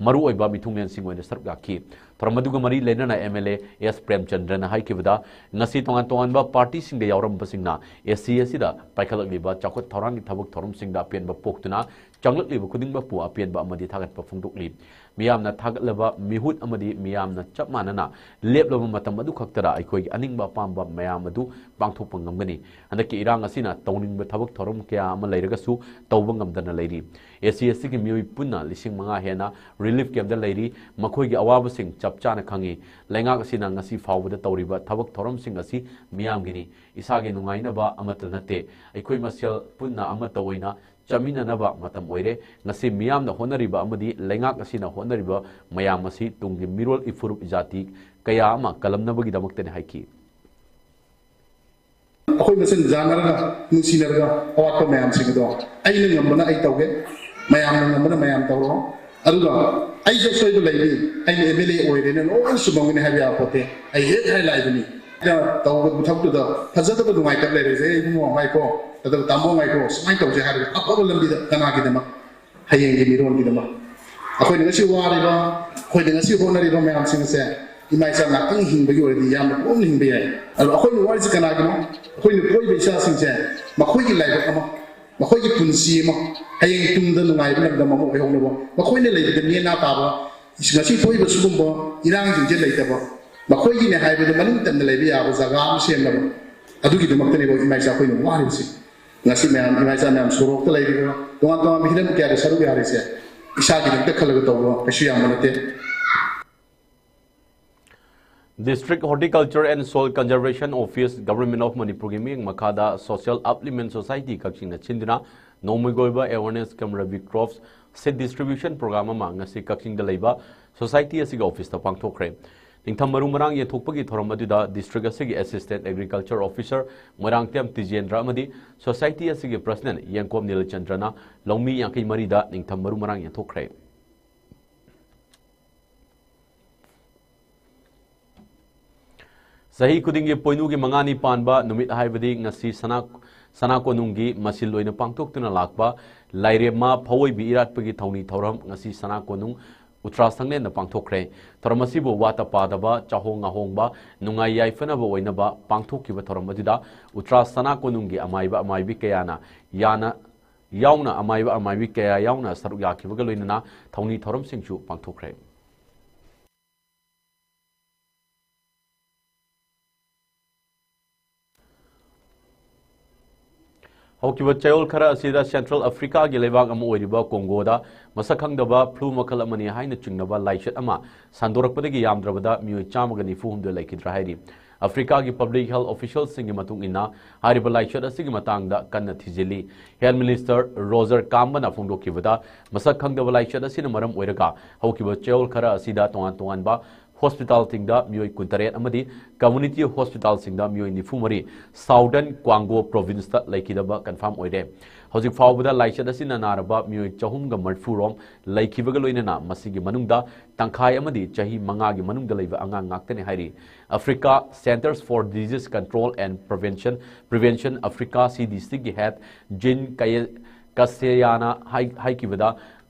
ꯃꯔꯨꯑꯣꯏꯕ ꯃꯤꯊꯨꯡꯂꯦꯟꯁꯤꯡ ꯑꯣꯏꯅ ꯁꯔꯨꯛ ꯌꯥꯈꯤ꯫ ꯊꯧꯔꯝ ꯑꯗꯨꯒ ꯃꯔꯤ ꯂꯩꯅꯅ M L A S ꯄ꯭ꯔꯦꯝꯆꯟꯗ꯭ꯔꯅ ꯍꯥꯏꯈꯤꯕꯗ, ꯉꯁꯤ ꯇꯣꯉꯥꯟ ꯇꯣꯉꯥꯟꯕ party ꯁꯤꯡꯗ ꯌꯥꯎꯔꯝꯕꯁꯤꯡꯅ A C ꯑꯁꯤꯗ ꯄꯥꯏꯈꯠꯂꯛꯂꯤꯕ ꯆꯥꯎꯈꯠ ꯊꯧꯔꯥꯡꯒꯤ ꯊꯕꯛ ꯊꯧꯔꯝꯁꯤꯡꯗ ꯑꯄꯦꯟꯕ ꯄꯣꯛꯇꯨꯅ ꯆꯪꯂꯛꯂꯤꯕ ꯈꯨꯗꯤꯡꯃꯛꯄꯨ ꯑꯄꯦꯟꯕ ꯑꯃꯗꯤ ꯊꯥꯒꯠꯄ ꯐꯣꯡꯗꯣꯛꯂꯤ꯫ ꯃꯤꯌꯥꯝꯅ ꯊꯥꯒꯠꯂꯕ ꯃꯤꯍꯨꯠ ꯑꯃꯗꯤ ꯃꯤꯌꯥꯝꯅ ꯆꯞ ꯃꯥꯟꯅꯅ ꯂꯦꯞꯂꯕ ꯃꯇꯝ ꯑꯗꯨ ꯈꯛꯇꯗ ꯑꯩꯈꯣꯏꯒꯤ ꯑꯅꯤꯡꯕ ꯑꯄꯥꯝꯕ ꯃꯌꯥꯝ ꯑꯗꯨ ꯄꯥꯡꯊꯣꯛꯄ ꯉꯝꯒꯅꯤ꯫ ꯍꯟꯗꯛꯀꯤ ꯏꯔꯥꯡ ꯑꯁꯤꯅ ꯇꯧꯅꯤꯡꯕ ꯊꯕꯛ ꯊꯧꯔꯝ ꯀꯌꯥ ꯑꯃ ꯂꯩꯔꯒꯁꯨ ꯇꯧꯕ ꯉꯝꯗꯅ ꯂꯩꯔꯤ꯫ A C ꯑꯁꯤꯒꯤ ꯃꯤꯑꯣꯏ ꯄꯨꯟꯅ ꯂꯤꯁꯤꯡ ꯃꯉꯥ ꯍꯦꯟꯅ relief camp ꯗ ꯂꯩꯔꯤ꯫ ꯃꯈꯣꯏꯒꯤ ꯑꯋꯥꯕꯁꯤꯡ ꯆꯞ ꯆꯥꯅ ꯈꯪꯏ꯫ ꯂꯩꯉꯥꯛ ꯑꯁꯤꯅ ꯉꯁꯤ ꯐꯥꯎꯕꯗ ꯇꯧꯔꯤꯕ ꯊꯕꯛ ꯊꯧꯔꯝꯁꯤꯡ ꯑꯁꯤ ꯃꯤꯌꯥꯝꯒꯤꯅꯤ꯫ ꯏꯁꯥꯒꯤ ꯅꯨꯡꯉꯥꯏꯅꯕ ꯑꯃꯠꯇ ꯅꯠꯇꯦ꯫ ꯑꯩꯈꯣꯏ ꯃꯁꯦꯜ ꯄꯨꯟꯅ ꯑꯃꯠꯇ ꯑꯣꯏꯅ ꯆꯠꯃꯤꯟꯅꯅꯕ ꯃꯇꯝ ꯑꯣꯏꯔꯦ꯫ ꯉꯁꯤ ꯃꯤꯌꯥꯝꯅ ꯍꯣꯠꯅꯔꯤꯕ ꯑꯃꯗꯤ ꯂꯩꯉꯥꯛ ꯑꯁꯤꯅ ꯍꯣꯠꯅꯔꯤꯕ ꯃꯌꯥꯝ ꯑꯁꯤ ꯇꯨꯡꯒꯤ ꯃꯤꯔꯣꯜ ꯏꯐꯨꯔꯨꯞ ꯖꯥꯇꯤ ꯀꯌꯥ ꯑꯃ ꯀꯜꯂꯝꯅꯕꯒꯤꯗꯃꯛꯇꯅꯤ ꯍꯥꯏꯈꯤ꯫ ꯑꯩꯈꯣꯏ ꯃꯁꯦꯟ ꯌꯥꯅꯔꯒ, ꯅꯨꯡꯁꯤꯅꯔꯒ ꯑꯋꯥꯠꯄ ꯃꯌꯥꯝꯁꯤꯡ ꯑꯗꯣ ꯑꯩꯅ ꯉꯝꯕꯅ ꯑꯩ ꯇꯧꯒꯦ, ꯃꯌꯥꯝꯅ ꯉꯝꯕꯅ ꯃꯌꯥꯝ ꯇꯧꯔꯣ꯫ ꯑꯗꯨꯒ ꯑꯩꯁꯨ ꯑꯁꯣꯏꯕ ꯂꯩꯅꯤ, ꯑꯩꯅ M L A ꯑꯣꯏꯔꯦꯅ ꯂꯣꯏ ꯆꯨꯝꯃꯝꯒꯅꯤ ꯍꯥꯏꯕ ꯌꯥꯕ ꯄꯣꯠꯇꯦ꯫ ꯑꯩ ꯍꯦꯛ ꯍꯥꯏ ꯂꯥꯛꯏꯕꯅꯤ꯫ ꯑꯩꯅ ꯇꯧꯕ ꯊꯕꯛꯇꯨꯗ ꯐꯖꯗꯕ ꯅꯨꯡꯉꯥꯏꯇꯕ ꯂꯩꯔꯁꯦ, "ꯑꯩ ꯏꯕꯨꯡꯉꯣ ꯉꯥꯏꯈꯣ, ꯑꯗꯨꯒ ꯇꯥꯃꯣ ꯉꯥꯏꯈꯣ, ꯁꯨꯃꯥꯏꯅ ꯇꯧꯁꯦ" ꯍꯥꯏꯔꯒ ꯑꯐꯕ ꯂꯝꯕꯤꯗ ꯀꯅꯥꯒꯤꯗꯃꯛ? ꯍꯌꯦꯡꯒꯤ ꯃꯤꯔꯣꯜꯒꯤꯗꯃꯛ꯫ ꯑꯩꯈꯣꯏꯅ ꯉꯁꯤ ꯋꯥꯔꯤꯕ, ꯑꯩꯈꯣꯏꯅ ꯉꯁꯤ ꯍꯣꯠꯅꯔꯤꯕ ꯃꯌꯥꯝꯁꯤꯡ ꯑꯁꯦ ꯏꯃꯥ ꯏꯆꯥ ꯉꯥꯛꯇꯪ ꯍꯤꯡꯕꯒꯤ ꯑꯣꯏꯔꯗꯤ ꯌꯥꯝꯅ ꯄꯨꯛꯅꯤꯡ ꯍꯤꯡꯕ ꯌꯥꯏ꯫ ꯑꯗꯣ ꯑꯩꯈꯣꯏꯅ ꯋꯥꯔꯤꯁꯤ ꯀꯅꯥꯒꯤꯅꯣ? ꯑꯩꯈꯣꯏꯅ ꯄꯣꯛꯏꯕ ꯏꯆꯥꯁꯤꯡꯁꯦ ꯃꯈꯣꯏꯒꯤ ꯂꯥꯏꯕꯛ ꯑꯃ, ꯃꯈꯣꯏꯒꯤ ꯄꯨꯟꯁꯤ ꯑꯃ, ꯍꯌꯦꯡ ꯇꯨꯡꯗ ꯅꯨꯡꯉꯥꯏꯕ ꯂꯝꯗꯝ ꯑꯃ ꯑꯣꯏꯍꯧꯅꯕ, ꯃꯈꯣꯏꯅ ꯂꯩꯕꯗ ꯅꯦꯅꯥ ꯇꯥꯕ, ꯉꯁꯤ ꯊꯣꯛꯏꯕ ꯁꯤꯒꯨꯝꯕ ꯏꯔꯥꯡꯁꯤꯡꯁꯦ ꯂꯩꯇꯕ, ꯃꯈꯣꯏꯒꯤꯅꯦ ꯍꯥꯏꯕꯗꯨ ꯃꯅꯤꯡ ꯇꯝꯅ ꯂꯩꯕ ꯌꯥꯕ ꯖꯒꯥ ꯑꯃ ꯁꯦꯝꯅꯕ, ꯑꯗꯨꯒꯤꯗꯃꯛꯇꯅꯦꯕ ꯏꯃꯥ ꯏꯆꯥ ꯑꯩꯈꯣꯏꯅ ꯋꯥꯔꯤꯕꯁꯤ꯫ ꯉꯁꯤ ꯃꯌꯥꯝ ꯏꯃꯥ ꯏꯆꯥ ꯃꯌꯥꯝ ꯁꯣꯔꯣꯛꯇ ꯂꯩꯔꯤꯕ, ꯇꯣꯉꯥꯟ ꯇꯣꯉꯥꯟꯕ ꯍꯤꯔꯝ ꯀꯌꯥꯗ ꯁꯔꯨꯛ ꯌꯥꯔꯤꯁꯦ ꯏꯁꯥꯒꯤꯗꯃꯛꯇ ꯈꯜꯂꯒ ꯇꯧꯕ ꯀꯩꯁꯨ ꯌꯥꯝꯕ ꯅꯠꯇꯦ꯫ District Horticulture and Soil Conservation Office, Government of ꯃꯅꯤꯄꯨꯔꯒꯤ ꯃꯤꯠꯌꯦꯡ ꯃꯈꯥꯗ Social Up Lemon Society ꯀꯛꯆꯤꯡꯅ ꯁꯤꯟꯗꯨꯅ ꯅꯣꯡꯃꯒꯤ ꯑꯣꯏꯕ Awareness cum Rabi Crops Seed Distribution Program ꯑꯃ ꯉꯁꯤ ꯀꯛꯆꯤꯡꯗ ꯂꯩꯕ ꯁꯣꯁꯥꯏꯇꯤ ꯑꯁꯤꯒꯤ ꯑꯣꯐꯤꯁꯇ ꯄꯥꯡꯊꯣꯛꯈ꯭ꯔꯦ꯫ ꯅꯤꯡꯊꯝ ꯃꯔꯨ ꯃꯔꯥꯡ ꯌꯦꯟꯊꯣꯛꯄꯒꯤ ꯊꯧꯔꯝ ꯑꯗꯨꯗ district ꯑꯁꯤꯒꯤ Assistant Agriculture Officer ꯃꯣꯏꯔꯥꯡꯊꯦꯝ ꯇꯤꯖꯦꯟꯗ꯭ꯔ ꯑꯃꯗꯤ ꯁꯣꯁꯥꯏꯇꯤ ꯑꯁꯤꯒꯤ President ꯌꯦꯡꯀꯣꯝ ꯅꯤꯂꯆꯟꯗ꯭ꯔꯅ ꯂꯧꯃꯤ ꯌꯥꯡꯈꯩ ꯃꯔꯤꯗ ꯅꯤꯡꯊꯝ ꯃꯔꯨ ꯃꯔꯥꯡ ꯌꯦꯟꯊꯣꯛꯈ꯭ꯔꯦ꯫ ꯆꯍꯤ ꯈꯨꯗꯤꯡꯒꯤ ꯄꯣꯏꯅꯨꯒꯤ ꯃꯉꯥꯅꯤ ꯄꯥꯟꯕ ꯅꯨꯃꯤꯠ ꯍꯥꯏꯕꯗꯤ ꯉꯁꯤ ꯁꯅꯥ ꯁꯅꯥ ꯀꯣꯅꯨꯡꯒꯤ ꯃꯁꯤꯜ ꯑꯣꯏꯅ ꯄꯥꯡꯊꯣꯛꯇꯨꯅ ꯂꯥꯛꯄ ꯂꯥꯏꯔꯦꯝꯃ ꯐꯋꯣꯏꯕꯤ ꯏꯔꯥꯠꯄꯒꯤ ꯊꯧꯅꯤ ꯊꯧꯔꯝ ꯉꯁꯤ ꯁꯅꯥ ꯀꯣꯅꯨꯡ ꯎꯇ꯭ꯔꯥ ꯁꯪꯂꯦꯟꯗ ꯄꯥꯡꯊꯣꯛꯈ꯭ꯔꯦ꯫ ꯊꯧꯔꯝ ꯑꯁꯤꯕꯨ ꯋꯥꯠꯇ ꯄꯥꯗꯕ, ꯆꯥꯍꯣꯡ ꯉꯥꯍꯣꯡꯕ, ꯅꯨꯡꯉꯥꯏ ꯌꯥꯏꯐꯅꯕ ꯑꯣꯏꯅꯕ ꯄꯥꯡꯊꯣꯛꯈꯤꯕ ꯊꯧꯔꯝ ꯑꯗꯨꯗ ꯎꯇ꯭ꯔꯥ ꯁꯅꯥ ꯀꯣꯅꯨꯡꯒꯤ ꯑꯃꯥꯏꯕ ꯑꯃꯥꯏꯕꯤ ꯀꯌꯥꯅ ꯌꯥꯅ ꯌꯥꯎꯅ ꯑꯃꯥꯏꯕ ꯑꯃꯥꯏꯕꯤ ꯀꯌꯥ ꯌꯥꯎꯅ ꯁꯔꯨꯛ ꯌꯥꯈꯤꯕꯒ ꯂꯣꯏꯅꯅ ꯊꯧꯅꯤ ꯊꯧꯔꯝꯁꯤꯡꯁꯨ ꯄꯥꯡꯊꯣꯛꯈ꯭ꯔꯦ꯫ ꯍꯧꯈꯤꯕ ꯆꯌꯣꯜ ꯈꯔ ꯑꯁꯤꯗ ꯁꯦꯟꯇ꯭ꯔꯦꯜ ꯑꯐ꯭ꯔꯤꯀꯥꯒꯤ ꯂꯩꯕꯥꯛ ꯑꯃ ꯑꯣꯏꯔꯤꯕ ꯀꯣꯡꯒꯣꯗ ꯃꯁꯛ ꯈꯪꯗꯕ ꯐ꯭ꯂꯨ ꯃꯈꯜ ꯑꯃꯅꯤ ꯍꯥꯏꯅ ꯆꯤꯡꯅꯕ ꯂꯥꯏꯆꯠ ꯑꯃ ꯁꯟꯗꯣꯔꯛꯄꯗꯒꯤ ꯌꯥꯝꯗ꯭ꯔꯕꯗ ꯃꯤꯑꯣꯏ ꯆꯥꯝꯃꯒ ꯅꯤꯐꯨ ꯍꯨꯝꯗꯣꯏ ꯂꯩꯈꯤꯗ꯭ꯔꯥ ꯍꯥꯏꯔꯤ꯫ ꯑꯐ꯭ꯔꯤꯀꯥꯒꯤ ꯄꯕ꯭ꯂꯤꯛ ꯍꯦꯜꯊ ꯑꯣꯐꯤꯁꯤꯌꯦꯜꯁꯤꯡꯒꯤ ꯃꯇꯨꯡ ꯏꯟꯅ ꯍꯥꯏꯔꯤꯕ ꯂꯥꯏꯆꯠ ꯑꯁꯤꯒꯤ ꯃꯇꯥꯡꯗ ꯀꯟꯅ ꯊꯤꯖꯤꯜꯂꯤ꯫ ꯍꯦꯜꯊ ꯃꯤꯅꯤꯁꯇꯔ ꯔꯣꯖꯔ ꯀꯥꯝꯕꯅ ꯐꯣꯡꯗꯣꯛꯈꯤꯕꯗ ꯃꯁꯛ ꯈꯪꯗꯕ ꯂꯥꯏꯆꯠ ꯑꯁꯤꯅ ꯃꯔꯝ ꯑꯣꯏꯔꯒ ꯍꯧꯈꯤꯕ ꯆꯌꯣꯜ ꯈꯔ ꯑꯁꯤꯗ ꯇꯣꯉꯥꯟ ꯇꯣꯉꯥꯟꯕ ꯍꯣꯁꯄꯤꯇꯥꯜꯁꯤꯡꯗ ꯃꯤꯑꯣꯏ ꯀꯨꯟꯇꯔꯦꯠ ꯑꯃꯗꯤ ꯀꯝꯃ꯭ꯌꯨꯅꯤꯇꯤ ꯍꯣꯁꯄꯤꯇꯥꯜꯁꯤꯡꯗ ꯃꯤꯑꯣꯏ ꯅꯤꯐꯨ ꯃꯔꯤ ꯁꯥꯎꯗꯔꯟ ꯀ꯭ꯋꯥꯡꯒꯣ ꯄ꯭ꯔꯣꯚꯤꯟꯁꯇ ꯂꯩꯈꯤꯗꯕ ꯀꯟꯐꯥꯔꯝ ꯑꯣꯏꯔꯦ꯫ ꯍꯧꯖꯤꯛ ꯐꯥꯎꯕꯗ ꯂꯥꯏꯆꯠ ꯑꯁꯤꯅ ꯅꯥꯔꯕ ꯃꯤꯑꯣꯏ ꯆꯍꯨꯝꯒ ꯃꯔꯤꯐꯨ ꯔꯣꯝ ꯂꯩꯈꯤꯕꯒ ꯂꯣꯏꯅꯅ ꯃꯁꯤꯒꯤ ꯃꯅꯨꯡꯗ ꯇꯪꯈꯥꯏ ꯑꯃꯗꯤ ꯆꯍꯤ ꯃꯉꯥꯒꯤ ꯃꯅꯨꯡꯗ ꯂꯩꯕ ꯑꯉꯥꯡ ꯉꯥꯛꯇꯅꯤ ꯍꯥꯏꯔꯤ꯫ Africa Centres for Disease Control and Prevention, Prevention Africa, ꯁꯤ ꯗꯤ ꯁꯤꯒꯤ ꯍꯦꯗ ꯖꯤꯟ ꯀꯌꯦ-, ꯀꯁꯦꯌꯥꯅ ꯍꯥꯏ-, ꯍꯥꯏꯈꯤꯕꯗ,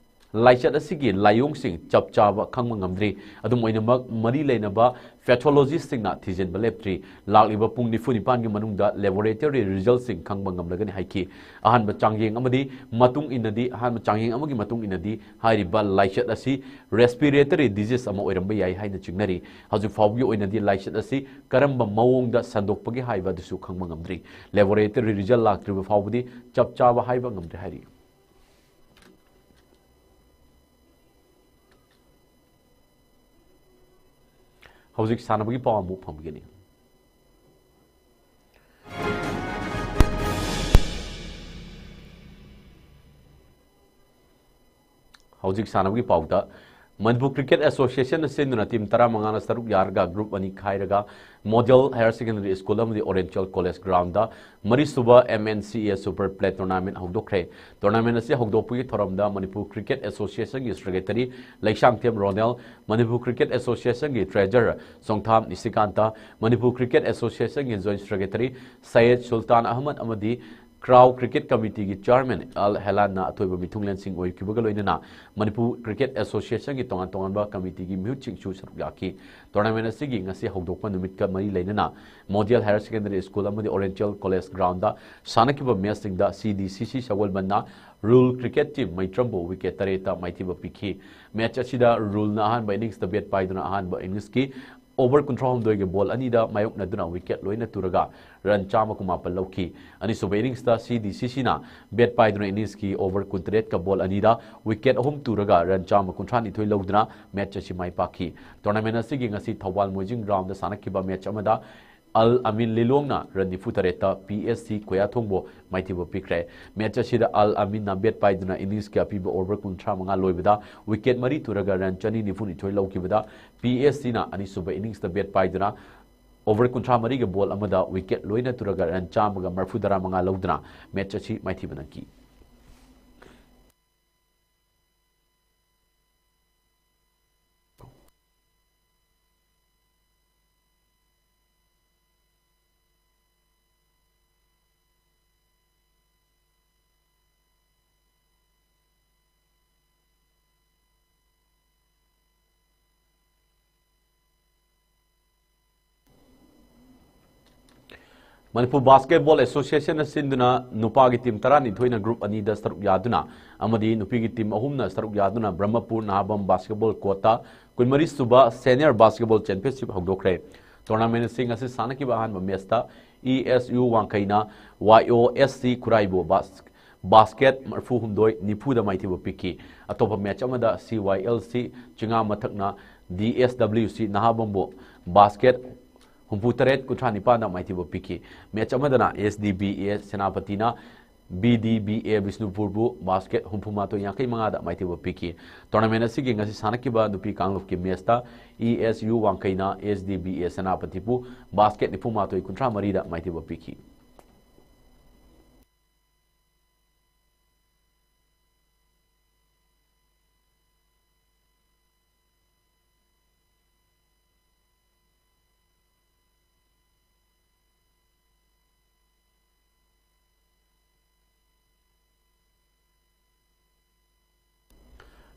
ꯂꯥꯏꯆꯠ ꯑꯁꯤꯒꯤ ꯂꯥꯏꯑꯣꯡꯁꯤꯡ ꯆꯞ ꯆꯥꯕ ꯈꯪꯕ ꯉꯝꯗ꯭ꯔꯤ꯫ ꯑꯗꯨꯝ ꯑꯣꯏꯅꯃꯛ, ꯃꯔꯤ ꯂꯩꯅꯕ ꯄꯦꯊꯣꯂꯣꯖꯤꯁ꯭ꯠꯁꯤꯡꯅ ꯊꯤꯖꯤꯟꯕ ꯂꯦꯞꯇ꯭ꯔꯤ꯫ ꯂꯥꯛꯂꯤꯕ ꯄꯨꯡ ꯅꯤꯐꯨ ꯅꯤꯄꯥꯟꯒꯤ ꯃꯅꯨꯡꯗ ꯂꯦꯕꯣꯔꯦꯇꯔꯤ ꯔꯤꯖꯜꯁꯤꯡ ꯈꯪꯕ ꯉꯝꯂꯒꯅꯤ ꯍꯥꯏꯈꯤ꯫ ꯑꯍꯥꯟꯕ ꯆꯥꯡꯌꯦꯡ ꯑꯃꯗꯤ ꯃꯇꯨꯡ ꯏꯟꯅꯗꯤ, ꯑꯍꯥꯟꯕ ꯆꯥꯡꯌꯦꯡ ꯑꯃꯒꯤ ꯃꯇꯨꯡ ꯏꯟꯅꯗꯤ, ꯍꯥꯏꯔꯤꯕ ꯂꯥꯏꯆꯠ ꯑꯁꯤ ꯔꯦꯁꯄꯤꯔꯦꯇꯔꯤ ꯗꯤꯖꯤꯁ ꯑꯃ ꯑꯣꯏꯔꯝꯕ ꯌꯥꯏ ꯍꯥꯏꯅ ꯆꯤꯡꯅꯔꯤ꯫ ꯍꯧꯖꯤꯛ ꯐꯥꯎꯕꯒꯤ ꯑꯣꯏꯅꯗꯤ ꯂꯥꯏꯆꯠ ꯑꯁꯤ ꯀꯔꯝꯕ ꯃꯑꯣꯡꯗ ꯁꯟꯗꯣꯛꯄꯒꯦ ꯍꯥꯏꯕ ꯑꯗꯨꯁꯨ ꯈꯪꯕ ꯉꯝꯗ꯭ꯔꯤ꯫ ꯂꯦꯕꯣꯔꯦꯇꯔꯤ ꯔꯤꯖꯜ ꯂꯥꯛꯇ꯭ꯔꯤꯕ ꯐꯥꯎꯕꯗꯤ ꯆꯞ ꯆꯥꯕ ꯍꯥꯏꯕ ꯉꯝꯗ꯭ꯔꯦ ꯍꯥꯏꯔꯤ꯫ ꯍꯧꯖꯤꯛ ꯁꯥꯟꯅꯕꯒꯤ ꯄꯥꯎ ꯑꯃꯨꯛ ꯐꯪꯕꯤꯒꯅꯤ꯫ ꯍꯧꯖꯤꯛ ꯁꯥꯟꯅꯕꯒꯤ ꯄꯥꯎꯗ, ꯃꯅꯤꯄꯨꯔ ꯀ꯭ꯔꯤꯀꯦꯠ ꯑꯦꯁꯣꯁꯤꯌꯦꯁꯟꯅ ꯁꯤꯟꯗꯨꯅ ꯇꯤꯝ ꯇꯔꯥꯃꯉꯥꯅ ꯁꯔꯨꯛ ꯌꯥꯔꯒ ꯒ꯭ꯔꯨꯞ ꯑꯅꯤ ꯈꯥꯏꯔꯒ ꯃꯣꯗꯦꯜ ꯍꯥꯌꯔ ꯁꯦꯀꯦꯟꯗꯔꯤ ꯁ꯭ꯀꯨꯜ ꯑꯃꯗꯤ ꯑꯣꯔꯤꯌꯦꯟꯇꯦꯜ ꯀꯣꯂꯦꯖ ꯒ꯭ꯔꯥꯎꯟꯗ ꯃꯔꯤꯁꯨꯕ M N C A super play tournament ꯍꯧꯗꯣꯛꯈ꯭ꯔꯦ꯫ ꯇꯣꯔꯅꯥꯃꯦꯟꯠ ꯑꯁꯤ ꯍꯧꯗꯣꯛꯄꯒꯤ ꯊꯧꯔꯝꯗ ꯃꯅꯤꯄꯨꯔ ꯀ꯭ꯔꯤꯀꯦꯠ ꯑꯦꯁꯣꯁꯤꯌꯦꯁꯟꯒꯤ ꯁꯦꯀ꯭ꯔꯦꯇꯔꯤ ꯂꯩꯁꯥꯡꯊꯦꯝ ꯔꯣꯅꯦꯜ, ꯃꯅꯤꯄꯨꯔ ꯀ꯭ꯔꯤꯀꯦꯠ ꯑꯦꯁꯣꯁꯤꯌꯦꯁꯟꯒꯤ ꯇ꯭ꯔꯦꯖꯔ ꯆꯣꯡꯊꯥꯝ ꯅꯤꯁꯤꯀꯥꯟꯇ, ꯃꯅꯤꯄꯨꯔ ꯀ꯭ꯔꯤꯀꯦꯠ ꯑꯦꯁꯣꯁꯤꯌꯦꯁꯟꯒꯤ ꯖꯣꯏꯟꯠ ꯁꯦꯀ꯭ꯔꯦꯇꯔꯤ ꯁꯩꯌꯦꯗ ꯁꯨꯜꯇꯥꯟ ꯑꯍꯃꯗ ꯑꯃꯗꯤ ꯀ꯭ꯔꯥꯎ ꯀ꯭ꯔꯤꯀꯦꯠ ꯀꯃꯤꯇꯤꯒꯤ ꯆꯤꯌꯔꯃꯦꯟ ꯑꯦꯜ ꯍꯦꯂꯥꯟꯅ ꯑꯊꯣꯏꯕ ꯃꯤꯊꯨꯡꯂꯦꯟꯁꯤꯡ ꯑꯣꯏꯈꯤꯕꯒ ꯂꯣꯏꯅꯅ ꯃꯅꯤꯄꯨꯔ ꯀ꯭ꯔꯤꯀꯦꯠ ꯑꯦꯁꯣꯁꯤꯌꯦꯁꯟꯒꯤ ꯇꯣꯉꯥꯟ ꯇꯣꯉꯥꯟꯕ ꯀꯃꯤꯇꯤꯒꯤ ꯃꯤꯍꯨꯠꯁꯤꯡꯁꯨ ꯁꯔꯨꯛ ꯌꯥꯈꯤ꯫ ꯇꯣꯔꯅꯥꯃꯦꯟ ꯑꯁꯤꯒꯤ ꯉꯁꯤ ꯍꯧꯗꯣꯛꯄ ꯅꯨꯃꯤꯠꯀ ꯃꯔꯤ ꯂꯩꯅꯅ ꯃꯣꯗꯦꯜ ꯍꯥꯌꯔ ꯁꯦꯀꯦꯟꯗꯔꯤ ꯁ꯭ꯀꯨꯜ ꯑꯃꯗꯤ ꯑꯣꯔꯤꯌꯦꯟꯇꯦꯜ ꯀꯣꯂꯦꯖ ꯒ꯭ꯔꯥꯎꯟꯗ ꯁꯥꯟꯅꯈꯤꯕ ꯃꯦꯆꯁꯤꯡꯗ ꯁꯤ ꯗꯤ ꯁꯤ ꯁꯤ ꯁꯒꯣꯜꯕꯟꯅ ꯔꯨꯔꯦꯜ ꯀ꯭ꯔꯤꯀꯦꯠ ꯇꯤꯝ ꯃꯩꯇ꯭ꯔꯝꯕꯨ ꯋꯤꯀꯦꯠ ꯇꯔꯦꯠꯇ ꯃꯥꯏꯊꯤꯕ ꯄꯤꯈꯤ꯫ ꯃꯦꯆ ꯑꯁꯤꯗ ꯔꯨꯔꯦꯜꯅ ꯑꯍꯥꯟꯕ ꯏꯅꯤꯡꯁꯇ ꯕꯦꯠ ꯄꯥꯏꯗꯨꯅ ꯑꯍꯥꯟꯕ ꯏꯅꯤꯡꯁꯀꯤ ꯑꯣꯚꯔ ꯀꯨꯟꯊ꯭ꯔꯥꯍꯨꯝꯗꯣꯏꯒꯤ ꯕꯣꯜ ꯑꯅꯤꯗ ꯃꯥꯌꯣꯛꯅꯗꯨꯅ ꯋꯤꯀꯦꯠ ꯂꯣꯏꯅ ꯇꯨꯔꯒ ꯔꯟ ꯆꯥꯝꯃꯒ ꯃꯥꯄꯟ ꯂꯧꯈꯤ꯫ ꯑꯅꯤꯁꯨꯕ ꯏꯅꯤꯡꯁꯇ ꯁꯤ ꯗꯤ ꯁꯤ ꯁꯤꯅ ꯕꯦꯠ ꯄꯥꯏꯗꯨꯅ ꯏꯅꯤꯡꯁꯀꯤ ꯑꯣꯚꯔ ꯀꯨꯟꯇꯔꯦꯠꯀ ꯕꯣꯜ ꯑꯅꯤꯗ ꯋꯤꯀꯦꯠ ꯑꯍꯨꯝ ꯇꯨꯔꯒ ꯔꯟ ꯆꯥꯝꯃ ꯀꯨꯟꯊ꯭ꯔꯥꯅꯤꯊꯣꯏ ꯂꯧꯗꯨꯅ ꯃꯦꯆ ꯑꯁꯤ ꯃꯥꯏ ꯄꯥꯛꯈꯤ꯫ ꯇꯣꯔꯅꯥꯃꯦꯟ ꯑꯁꯤꯒꯤ ꯉꯁꯤ ꯊꯧꯕꯥꯜ ꯃꯣꯏꯖꯤꯡ ꯒ꯭ꯔꯥꯎꯟꯗ ꯁꯥꯟꯅꯈꯤꯕ ꯃꯦꯆ ꯑꯃꯗ ꯑꯜ ꯑꯃꯤꯟ ꯂꯤꯂꯣꯡꯅ ꯔꯟ ꯅꯤꯐꯨ ꯇꯔꯦꯠꯇ ꯄꯤ ꯑꯦꯁ ꯁꯤ ꯀꯣꯌꯥꯊꯣꯡꯕꯨ ꯃꯥꯏꯊꯤꯕ ꯄꯤꯈ꯭ꯔꯦ꯫ ꯃꯦꯆ ꯑꯁꯤꯗ ꯑꯜ ꯑꯃꯤꯟꯅ ꯕꯦꯠ ꯄꯥꯏꯗꯨꯅ ꯏꯅꯤꯡꯁꯀꯤ ꯑꯄꯤꯕ ꯑꯣꯚꯔ ꯀꯨꯟꯊ꯭ꯔꯥ ꯃꯉꯥ ꯂꯣꯏꯕꯗ ꯋꯤꯀꯦꯠ ꯃꯔꯤ ꯇꯨꯔꯒ ꯔꯟ ꯆꯅꯤ ꯅꯤꯐꯨ ꯅꯤꯊꯣꯏ ꯂꯧꯈꯤꯕꯗ, ꯄꯤ ꯑꯦꯁ ꯁꯤꯅ ꯑꯅꯤꯁꯨꯕ ꯏꯅꯤꯡꯁꯇ ꯕꯦꯠ ꯄꯥꯏꯗꯨꯅ ꯑꯣꯚꯔ ꯀꯨꯟꯊ꯭ꯔꯥ ꯃꯔꯤꯒꯤ ꯕꯣꯜ ꯑꯃꯗ ꯋꯤꯀꯦꯠ ꯂꯣꯏꯅ ꯇꯨꯔꯒ ꯔꯟ ꯆꯥꯝꯃꯒ ꯃꯔꯤꯐꯨ ꯇꯔꯥ ꯃꯉꯥ ꯂꯧꯗꯨꯅ ꯃꯦꯆ ꯑꯁꯤ ꯃꯥꯏꯊꯤꯕ ꯅꯪꯈꯤ꯫ ꯃꯅꯤꯄꯨꯔ ꯕꯥꯁꯀꯦꯠꯕꯣꯜ ꯑꯦꯁꯣꯁꯤꯌꯦꯁꯟꯅ ꯁꯤꯟꯗꯨꯅ ꯅꯨꯄꯥꯒꯤ ꯇꯤꯝ ꯇꯔꯥꯅꯤꯊꯣꯏꯅ ꯒ꯭ꯔꯨꯞ ꯑꯅꯤꯗ ꯁꯔꯨꯛ ꯌꯥꯗꯨꯅ ꯑꯃꯗꯤ ꯅꯨꯄꯤꯒꯤ ꯇꯤꯝ ꯑꯍꯨꯝꯅ ꯁꯔꯨꯛ ꯌꯥꯗꯨꯅ ꯕ꯭ꯔꯍ꯭ꯃꯄꯨꯔ ꯅꯍꯥꯕꯝ ꯕꯥꯁꯀꯦꯠꯕꯣꯜ ꯀꯣꯔꯠꯇ ꯀꯨꯟꯃꯔꯤ ꯁꯨꯕ ꯁꯦꯅꯤꯌꯔ ꯕꯥꯁꯀꯦꯠꯕꯣꯜ ꯆꯦꯝꯄꯤꯌꯟꯁꯤꯞ ꯍꯧꯗꯣꯛꯈ꯭ꯔꯦ꯫ ꯇꯣꯔꯅꯥꯃꯦꯟ ꯑꯁꯤ ꯉꯁꯤ ꯁꯥꯟꯅꯈꯤꯕ ꯑꯍꯥꯟꯕ ꯃꯦꯆꯇ ꯏ ꯑꯦꯁ ꯌꯨ ꯋꯥꯡꯈꯩꯅ ꯋꯥꯏ ꯑꯣ ꯑꯦꯁ ꯁꯤ ꯈꯨꯔꯥꯏꯕꯨ ꯕꯥꯁ-, ꯕꯥꯁꯀꯦꯠ ꯃꯔꯤꯐꯨ ꯍꯨꯝꯗꯣꯏ ꯅꯤꯐꯨꯗ ꯃꯥꯏꯊꯤꯕ ꯄꯤꯈꯤ꯫ ꯑꯇꯣꯞꯄ ꯃꯦꯆ ꯑꯃꯗ ꯁꯤ ꯋꯥꯏ L C ꯆꯤꯉꯥ ꯃꯊꯛꯅ D S W ꯁꯤ ꯅꯍꯥꯕꯝꯕꯨ ꯕꯥꯁꯀꯦꯠ ꯍꯨꯝꯐꯨ ꯇꯔꯦꯠ ꯀꯨꯟꯊ꯭ꯔꯥ ꯅꯤꯄꯥꯟꯗ ꯃꯥꯏꯊꯤꯕ ꯄꯤꯈꯤ꯫ ꯃꯦꯆ ꯑꯃꯗꯅ ꯑꯦꯁ ꯗꯤ ꯕꯤ ꯑꯦ ꯁꯦꯅꯥꯄꯇꯤꯅ ꯕꯤ ꯗꯤ ꯕꯤ ꯑꯦ ꯕꯤꯁꯅꯨꯄꯨꯔꯕꯨ ꯕꯥꯁꯀꯦꯠ ꯍꯨꯝꯐꯨ ꯃꯥꯊꯣꯏ ꯌꯥꯡꯈꯩ ꯃꯉꯥꯗ ꯃꯥꯏꯊꯤꯕ ꯄꯤꯈꯤ꯫ ꯇꯣꯔꯅꯥꯃꯦꯟ ꯑꯁꯤꯒꯤ ꯉꯁꯤ ꯁꯥꯟꯅꯈꯤꯕ ꯅꯨꯄꯤ ꯀꯥꯡꯂꯨꯞꯀꯤ ꯃꯦꯆꯇ ꯏ ꯑꯦꯁ ꯌꯨ ꯋꯥꯡꯈꯩꯅ ꯑꯦꯁ ꯗꯤ ꯕꯤ ꯑꯦ ꯁꯦꯅꯥꯄꯇꯤꯕꯨ ꯕꯥꯁꯀꯦꯠ ꯅꯤꯐꯨ ꯃꯥꯊꯣꯏ ꯀꯨꯟꯊ꯭ꯔꯥ ꯃꯔꯤꯗ ꯃꯥꯏꯊꯤꯕ ꯄꯤꯈꯤ꯫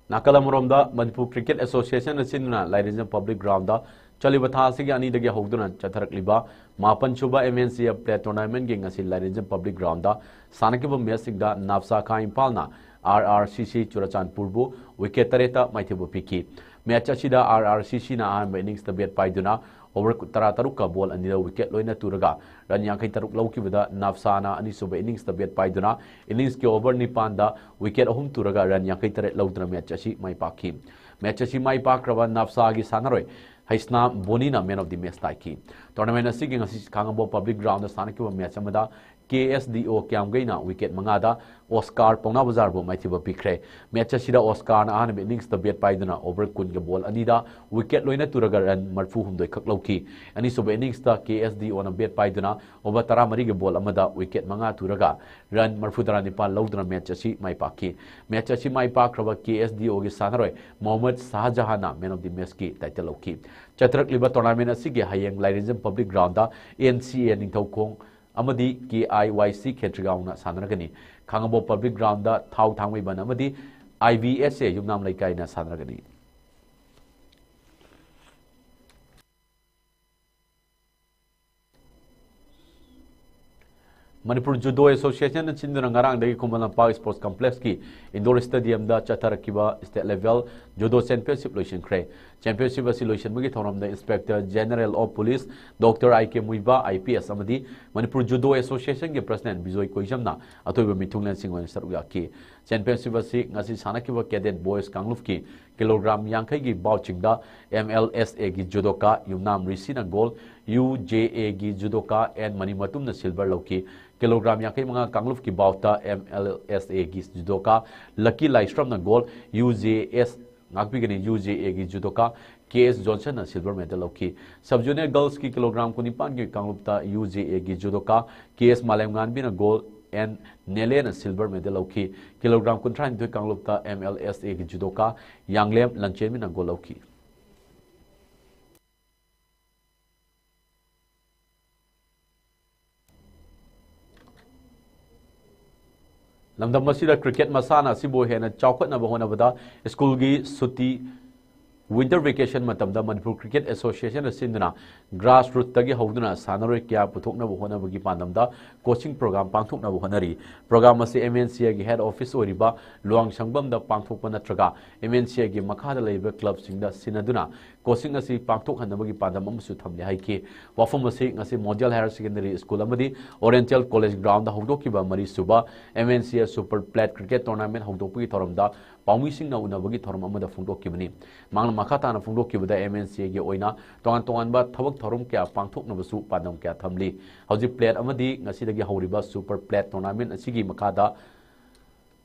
ꯅꯥꯀꯜ ꯑꯃꯔꯣꯝꯗ, ꯃꯅꯤꯄꯨꯔ ꯀ꯭ꯔꯤꯀꯦꯠ ꯑꯦꯁꯣꯁꯤꯌꯦꯁꯟꯅ ꯁꯤꯟꯗꯨꯅ ꯂꯥꯏꯔꯦꯟꯖꯝ ꯄꯕ꯭ꯂꯤꯛ ꯒ꯭ꯔꯥꯎꯟꯗ ꯆꯠꯂꯤꯕ ꯊꯥ ꯑꯁꯤꯒꯤ ꯑꯅꯤꯗꯒꯤ ꯍꯧꯗꯨꯅ ꯆꯠꯊꯔꯛꯂꯤꯕ ꯃꯥꯄꯟ ꯁꯨꯕ M N C F plate ꯇꯣꯔꯅꯥꯃꯦꯟꯒꯤ ꯉꯁꯤ ꯂꯥꯏꯔꯦꯟꯖꯝ ꯄꯕ꯭ꯂꯤꯛ ꯒ꯭ꯔꯥꯎꯟꯗ ꯁꯥꯟꯅꯈꯤꯕ ꯃꯦꯆꯁꯤꯡꯗ ꯅꯥꯞꯁꯥ ꯈꯥ ꯏꯝꯐꯥꯜꯅ ꯑꯥꯔ ꯑꯥꯔ ꯁꯤ ꯁꯤ ꯆꯨꯔꯆꯥꯟꯄꯨꯔꯕꯨ ꯋꯤꯀꯦꯠ ꯇꯔꯦꯠꯇ ꯃꯥꯏꯊꯤꯕ ꯄꯤꯈꯤ꯫ ꯃꯦꯆ ꯑꯁꯤꯗ ꯑꯥꯔ ꯑꯥꯔ ꯁꯤ ꯁꯤꯅ ꯑꯍꯥꯟꯕ ꯏꯅꯤꯡꯁꯇ ꯕꯦꯠ ꯄꯥꯏꯗꯨꯅ ꯑꯣꯚꯔ ꯇꯔꯥ ꯇꯔꯨꯛꯀ ꯕꯣꯜ ꯑꯅꯤꯗ ꯋꯤꯀꯦꯠ ꯂꯣꯏꯅ ꯇꯨꯔꯒ ꯔꯟ ꯌꯥꯡꯈꯩ ꯇꯔꯨꯛ ꯂꯧꯈꯤꯕꯗ, ꯅꯥꯞꯁꯥꯅ ꯑꯅꯤꯁꯨꯕ ꯏꯅꯤꯡꯁꯇ ꯕꯦꯠ ꯄꯥꯏꯗꯨꯅ ꯏꯅꯤꯡꯁꯀꯤ ꯑꯣꯚꯔ ꯅꯤꯄꯥꯟꯗ ꯋꯤꯀꯦꯠ ꯑꯍꯨꯝ ꯇꯨꯔꯒ ꯔꯟ ꯌꯥꯡꯈꯩ ꯇꯔꯦꯠ ꯂꯧꯗꯨꯅ ꯃꯦꯆ ꯑꯁꯤ ꯃꯥꯏ ꯄꯥꯛꯈꯤ꯫ ꯃꯦꯆ ꯑꯁꯤ ꯃꯥꯏ ꯄꯥꯛꯈ꯭ꯔꯕ ꯅꯥꯞꯁꯥꯒꯤ ꯁꯥꯟꯅꯔꯣꯏ ꯍꯩꯁꯅꯥꯝ ꯕꯣꯅꯤꯅ ꯃꯦꯟ ꯑꯣꯐ ꯗꯤ ꯃꯦꯆ ꯇꯥꯈꯤ꯫ ꯇꯣꯔꯅꯥꯃꯦꯟ ꯑꯁꯤꯒꯤ ꯉꯁꯤ ꯈꯥꯉꯕꯣꯛ ꯄꯕ꯭ꯂꯤꯛ ꯒ꯭ꯔꯥꯎꯟꯗ ꯁꯥꯟꯅꯈꯤꯕ ꯃꯦꯆ ꯑꯃꯗ ꯀꯦ ꯑꯦꯁ ꯗꯤ ꯑꯣ ꯀ꯭ꯌꯥꯝꯒꯩꯅ ꯋꯤꯀꯦꯠ ꯃꯉꯥꯗ ꯑꯣꯁꯀꯥꯔ ꯄꯥꯎꯅꯥ ꯕꯖꯥꯔꯕꯨ ꯃꯥꯏꯊꯤꯕ ꯄꯤꯈ꯭ꯔꯦ꯫ ꯃꯦꯆ ꯑꯁꯤꯗ ꯑꯣꯁꯀꯥꯔꯅ ꯑꯍꯥꯟꯕ ꯏꯅꯤꯡꯁꯇ ꯕꯦꯠ ꯄꯥꯏꯗꯨꯅ ꯑꯣꯚꯔ ꯀꯨꯟꯒ ꯕꯣꯜ ꯑꯅꯤꯗ ꯋꯤꯀꯦꯠ ꯂꯣꯏꯅ ꯇꯨꯔꯒ ꯔꯟ ꯃꯔꯤꯐꯨ ꯍꯨꯝꯗꯣꯏ ꯈꯛ ꯂꯧꯈꯤ꯫ ꯑꯅꯤꯁꯨꯕ ꯏꯅꯤꯡꯁꯇ ꯀꯦ ꯑꯦꯁ ꯗꯤ ꯑꯣꯅ ꯕꯦꯠ ꯄꯥꯏꯗꯨꯅ ꯑꯣꯚꯔ ꯇꯔꯥꯃꯔꯤꯒꯤ ꯕꯣꯜ ꯑꯃꯗ ꯋꯤꯀꯦꯠ ꯃꯉꯥ ꯇꯨꯔꯒ ꯔꯟ ꯃꯔꯤꯐꯨꯇꯔꯥ ꯅꯤꯄꯥꯟ ꯂꯧꯗꯨꯅ ꯃꯦꯆ ꯑꯁꯤ ꯃꯥꯏ ꯄꯥꯛꯈꯤ꯫ ꯃꯦꯆ ꯑꯁꯤ ꯃꯥꯏ ꯄꯥꯛꯈ꯭ꯔꯕ ꯀꯦ ꯑꯦꯁ ꯗꯤ ꯑꯣꯒꯤ ꯁꯥꯟꯅꯔꯣꯏ ꯃꯣꯍꯝꯃꯗ ꯁꯥꯍꯖꯍꯥꯟꯅ ꯃꯦꯟ ꯑꯣꯐ ꯗꯤ ꯃꯦꯆꯀꯤ ꯇꯥꯏꯇꯜ ꯂꯧꯈꯤ꯫ ꯆꯠꯊꯔꯛꯂꯤꯕ ꯇꯣꯔꯅꯥꯃꯦꯟ ꯑꯁꯤꯒꯤ ꯍꯌꯦꯡ ꯂꯥꯏꯔꯦꯟꯖꯝ ꯄꯕ꯭ꯂꯤꯛ ꯒ꯭ꯔꯥꯎꯟꯗ ꯑꯦꯟ ꯁꯤ ꯑꯦ ꯅꯤꯡꯊꯧꯈꯣꯡ ꯑꯃꯗꯤ ꯀꯦ ꯑꯥꯏ ꯋꯥꯏ ꯁꯤ ꯈꯦꯇ꯭ꯔꯤꯒꯥꯎꯅ ꯁꯥꯟꯅꯔꯒꯅꯤ꯫ ꯈꯥꯉꯕꯣꯛ ꯄꯕ꯭ꯂꯤꯛ ꯒ꯭ꯔꯥꯎꯟꯗ ꯊꯥꯎ ꯊꯥꯡꯃꯩꯕꯟ ꯑꯃꯗꯤ ꯑꯥꯏ ꯕꯤ ꯑꯦꯁ ꯑꯦ ꯌꯨꯝꯅꯥꯝ ꯂꯩꯀꯥꯏꯅ ꯁꯥꯟꯅꯔꯒꯅꯤ꯫ ꯃꯅꯤꯄꯨꯔ ꯖꯨꯗꯣ ꯑꯦꯁꯣꯁꯤꯌꯦꯁꯟꯅ ꯁꯤꯟꯗꯨꯅ ꯉꯔꯥꯡꯗꯒꯤ ꯈꯨꯃꯟ ꯂꯝꯄꯥꯛ ꯁ꯭ꯄꯣꯔꯠꯁ ꯀꯝꯄ꯭ꯂꯦꯛꯁꯀꯤ ꯏꯟꯗꯣꯔ ꯁ꯭ꯇꯦꯗꯤꯌꯝꯗ ꯆꯠꯊꯔꯛꯈꯤꯕ ꯁ꯭ꯇꯦꯠ ꯂꯦꯚꯦꯜ ꯖꯨꯗꯣ ꯆꯦꯝꯄꯤꯌꯟꯁꯤꯞ ꯂꯣꯏꯁꯤꯟꯈ꯭ꯔꯦ꯫ ꯆꯦꯝꯄꯤꯌꯟꯁꯤꯞ ꯑꯁꯤ ꯂꯣꯏꯁꯤꯟꯕꯒꯤ ꯊꯧꯔꯝꯗ inspector general of police doctor I K Muiba, I P S, ꯑꯃꯗꯤ ꯃꯅꯤꯄꯨꯔ ꯖꯨꯗꯣ ꯑꯦꯁꯣꯁꯤꯌꯦꯁꯟꯒꯤ ꯄ꯭ꯔꯁꯤꯗꯦꯟꯠ ꯕꯤꯖꯣꯏ ꯀꯣꯏꯖꯝꯅ ꯑꯊꯣꯏꯕ ꯃꯤꯊꯨꯡꯂꯦꯟꯁꯤꯡ ꯑꯣꯏꯅ ꯁꯔꯨꯛ ꯌꯥꯈꯤ꯫ ꯆꯦꯝꯄꯤꯌꯟꯁꯤꯞ ꯑꯁꯤ ꯉꯁꯤ ꯁꯥꯟꯅꯈꯤꯕ ꯀꯦꯗꯦꯠ ꯕꯣꯏꯁ ꯀꯥꯡꯂꯨꯞꯀꯤ ꯀꯤꯂꯣꯒ꯭ꯔꯥꯝ ꯌꯥꯡꯈꯩꯒꯤ ꯕꯥꯎꯠꯁꯤꯡꯗ ꯑꯦꯝ ꯑꯦꯜ ꯑꯦꯁ ꯑꯦꯒꯤ ꯖꯨꯗꯣꯀꯥ ꯌꯨꯝꯅꯥꯝ ꯔꯤꯁꯤꯅ ꯒꯣꯜ, ꯌꯨ ꯖꯦ ꯑꯦꯒꯤ ꯖꯨꯗꯣꯀꯥ ꯑꯦꯟ ꯃꯅꯤꯃꯇꯨꯝꯅ ꯁꯤꯜꯚꯔ ꯂꯧꯈꯤ꯫ ꯀꯤꯂꯣꯒ꯭ꯔꯥꯝ ꯌꯥꯡꯈꯩ ꯃꯉꯥ ꯀꯥꯡꯂꯨꯞꯀꯤ ꯕꯥꯎꯠꯇ ꯑꯦꯝ ꯑꯦꯜ ꯑꯦꯁ ꯑꯦꯒꯤ ꯖꯨꯗꯣꯀꯥ ꯂꯛꯀꯤ ꯂꯥꯏꯁ꯭ꯔꯝꯅ ꯒꯣꯜ, ꯌꯨ ꯖꯦ ꯑꯦꯁ ꯉꯥꯛꯄꯤꯒꯅꯤ, ꯌꯨ ꯖꯦ ꯑꯦꯒꯤ ꯖꯨꯗꯣꯀꯥ ꯀꯦ ꯑꯦꯁ ꯖꯣꯟꯁꯟꯅ ꯁꯤꯜꯚꯔ ꯃꯦꯗꯜ ꯂꯧꯈꯤ꯫ ꯁꯕ ꯖꯨꯅꯤꯌꯔ ꯒꯔꯜꯁꯀꯤ ꯀꯤꯂꯣꯒ꯭ꯔꯥꯝ ꯀꯨꯟꯅꯤꯄꯥꯟꯒꯤ ꯀꯥꯡꯂꯨꯞꯇ ꯌꯨ ꯖꯦ ꯑꯦꯒꯤ ꯖꯨꯗꯣꯀꯥ ꯀꯦ ꯑꯦꯁ ꯃꯥꯂꯦꯝꯉꯥꯟꯕꯤꯅ ꯒꯣꯜ, ꯑꯦꯟ ꯅꯦꯂꯦꯅ ꯁꯤꯜꯚꯔ ꯃꯦꯗꯜ ꯂꯧꯈꯤ꯫ ꯀꯤꯂꯣꯒ꯭ꯔꯥꯝ ꯀꯨꯟꯊ꯭ꯔꯥꯅꯤꯊꯣꯏ ꯀꯥꯡꯂꯨꯞꯇ ꯑꯦꯝ ꯑꯦꯜ ꯑꯦꯁ ꯑꯦꯒꯤ ꯖꯨꯗꯣꯀꯥ ꯌꯥꯡꯂꯦꯝ ꯂꯟꯆꯦꯟꯕꯤꯅ ꯒꯣꯜ ꯂꯧꯈꯤ꯫ ꯂꯝꯗꯝ ꯑꯁꯤꯗ ꯀ꯭ꯔꯤꯀꯦꯠ ꯃꯁꯥꯟꯅ ꯑꯁꯤꯕꯨ ꯍꯦꯟꯅ ꯆꯥꯎꯈꯠꯅꯕ ꯍꯣꯠꯅꯕꯗ ꯁ꯭ꯀꯨꯜꯒꯤ ꯁꯨꯇꯤ, ꯋꯤꯟꯇꯔ ꯚꯦꯀꯦꯁꯟ ꯃꯇꯝꯗ ꯃꯅꯤꯄꯨꯔ ꯀ꯭ꯔꯤꯀꯦꯠ ꯑꯦꯁꯣꯁꯤꯌꯦꯁꯟꯅ ꯁꯤꯟꯗꯨꯅ ꯒ꯭ꯔꯥꯁ ꯔꯨꯠꯇꯒꯤ ꯍꯧꯗꯨꯅ ꯁꯥꯟꯅꯔꯣꯏ ꯀꯌꯥ ꯄꯨꯊꯣꯛꯅꯕ ꯍꯣꯠꯅꯕꯒꯤ ꯄꯥꯟꯗꯝꯗ ꯀꯣꯆꯤꯡ ꯄ꯭ꯔꯣꯒ꯭ꯔꯥꯝ ꯄꯥꯡꯊꯣꯛꯅꯕ ꯍꯣꯠꯅꯔꯤ꯫ ꯄ꯭ꯔꯣꯒ꯭ꯔꯥꯝ ꯑꯁꯤ ꯑꯦꯝ ꯑꯦꯟ ꯁꯤ ꯑꯦꯒꯤ ꯍꯦꯗ ꯑꯣꯐꯤꯁ ꯑꯣꯏꯔꯤꯕ ꯂꯨꯋꯥꯡꯁꯪꯕꯝꯗ ꯄꯥꯡꯊꯣꯛꯄ ꯅꯠꯇ꯭ꯔꯒ ꯑꯦꯝ ꯑꯦꯟ ꯁꯤ ꯑꯦꯒꯤ ꯃꯈꯥꯗ ꯂꯩꯔꯤꯕ ꯀ꯭ꯂꯕꯁꯤꯡꯗ ꯁꯤꯟꯅꯗꯨꯅ ꯀꯣꯆꯤꯡ ꯑꯁꯤ ꯄꯥꯡꯊꯣꯛꯍꯟꯅꯕꯒꯤ ꯄꯥꯟꯗꯝ ꯑꯃꯁꯨ ꯊꯝꯂꯤ ꯍꯥꯏꯈꯤ꯫ ꯋꯥꯐꯝ ꯑꯁꯤ ꯉꯁꯤ ꯃꯣꯗꯦꯜ ꯍꯥꯌꯔ ꯁꯦꯀꯦꯟꯗꯔꯤ ꯁ꯭ꯀꯨꯜ ꯑꯃꯗꯤ ꯑꯣꯔꯤꯌꯦꯟꯇꯦꯜ ꯀꯣꯂꯦꯖ ꯒ꯭ꯔꯥꯎꯟꯗ ꯍꯧꯗꯣꯛꯈꯤꯕ ꯃꯔꯤꯁꯨꯕ M N C A super plate cricket tournament ꯍꯧꯗꯣꯛꯄꯒꯤ ꯊꯧꯔꯝꯗ ꯄꯥꯎꯃꯤꯁꯤꯡꯅ ꯎꯅꯕꯒꯤ ꯊꯧꯔꯝ ꯑꯃꯗ ꯐꯣꯡꯗꯣꯛꯈꯤꯕꯅꯤ꯫ ꯃꯍꯥꯛꯅ ꯃꯈꯥ ꯇꯥꯅ ꯐꯣꯡꯗꯣꯛꯈꯤꯕꯗ, ꯑꯦꯝ ꯑꯦꯟ ꯁꯤ ꯑꯦꯒꯤ ꯑꯣꯏꯅ ꯇꯣꯉꯥꯟ ꯇꯣꯉꯥꯟꯕ ꯊꯕꯛ ꯊꯧꯔꯝ ꯀꯌꯥ ꯄꯥꯡꯊꯣꯛꯅꯕꯁꯨ ꯄꯥꯟꯗꯝ ꯀꯌꯥ ꯊꯝꯂꯤ꯫ ꯍꯧꯖꯤꯛ ꯄ꯭ꯂꯦꯠ ꯑꯃꯗꯤ ꯉꯁꯤꯗꯒꯤ ꯍꯧꯔꯤꯕ ꯁꯨꯄꯔ ꯄ꯭ꯂꯦꯠ ꯇꯣꯔꯅꯥꯃꯦꯟꯠ ꯑꯁꯤꯒꯤ ꯃꯈꯥꯗ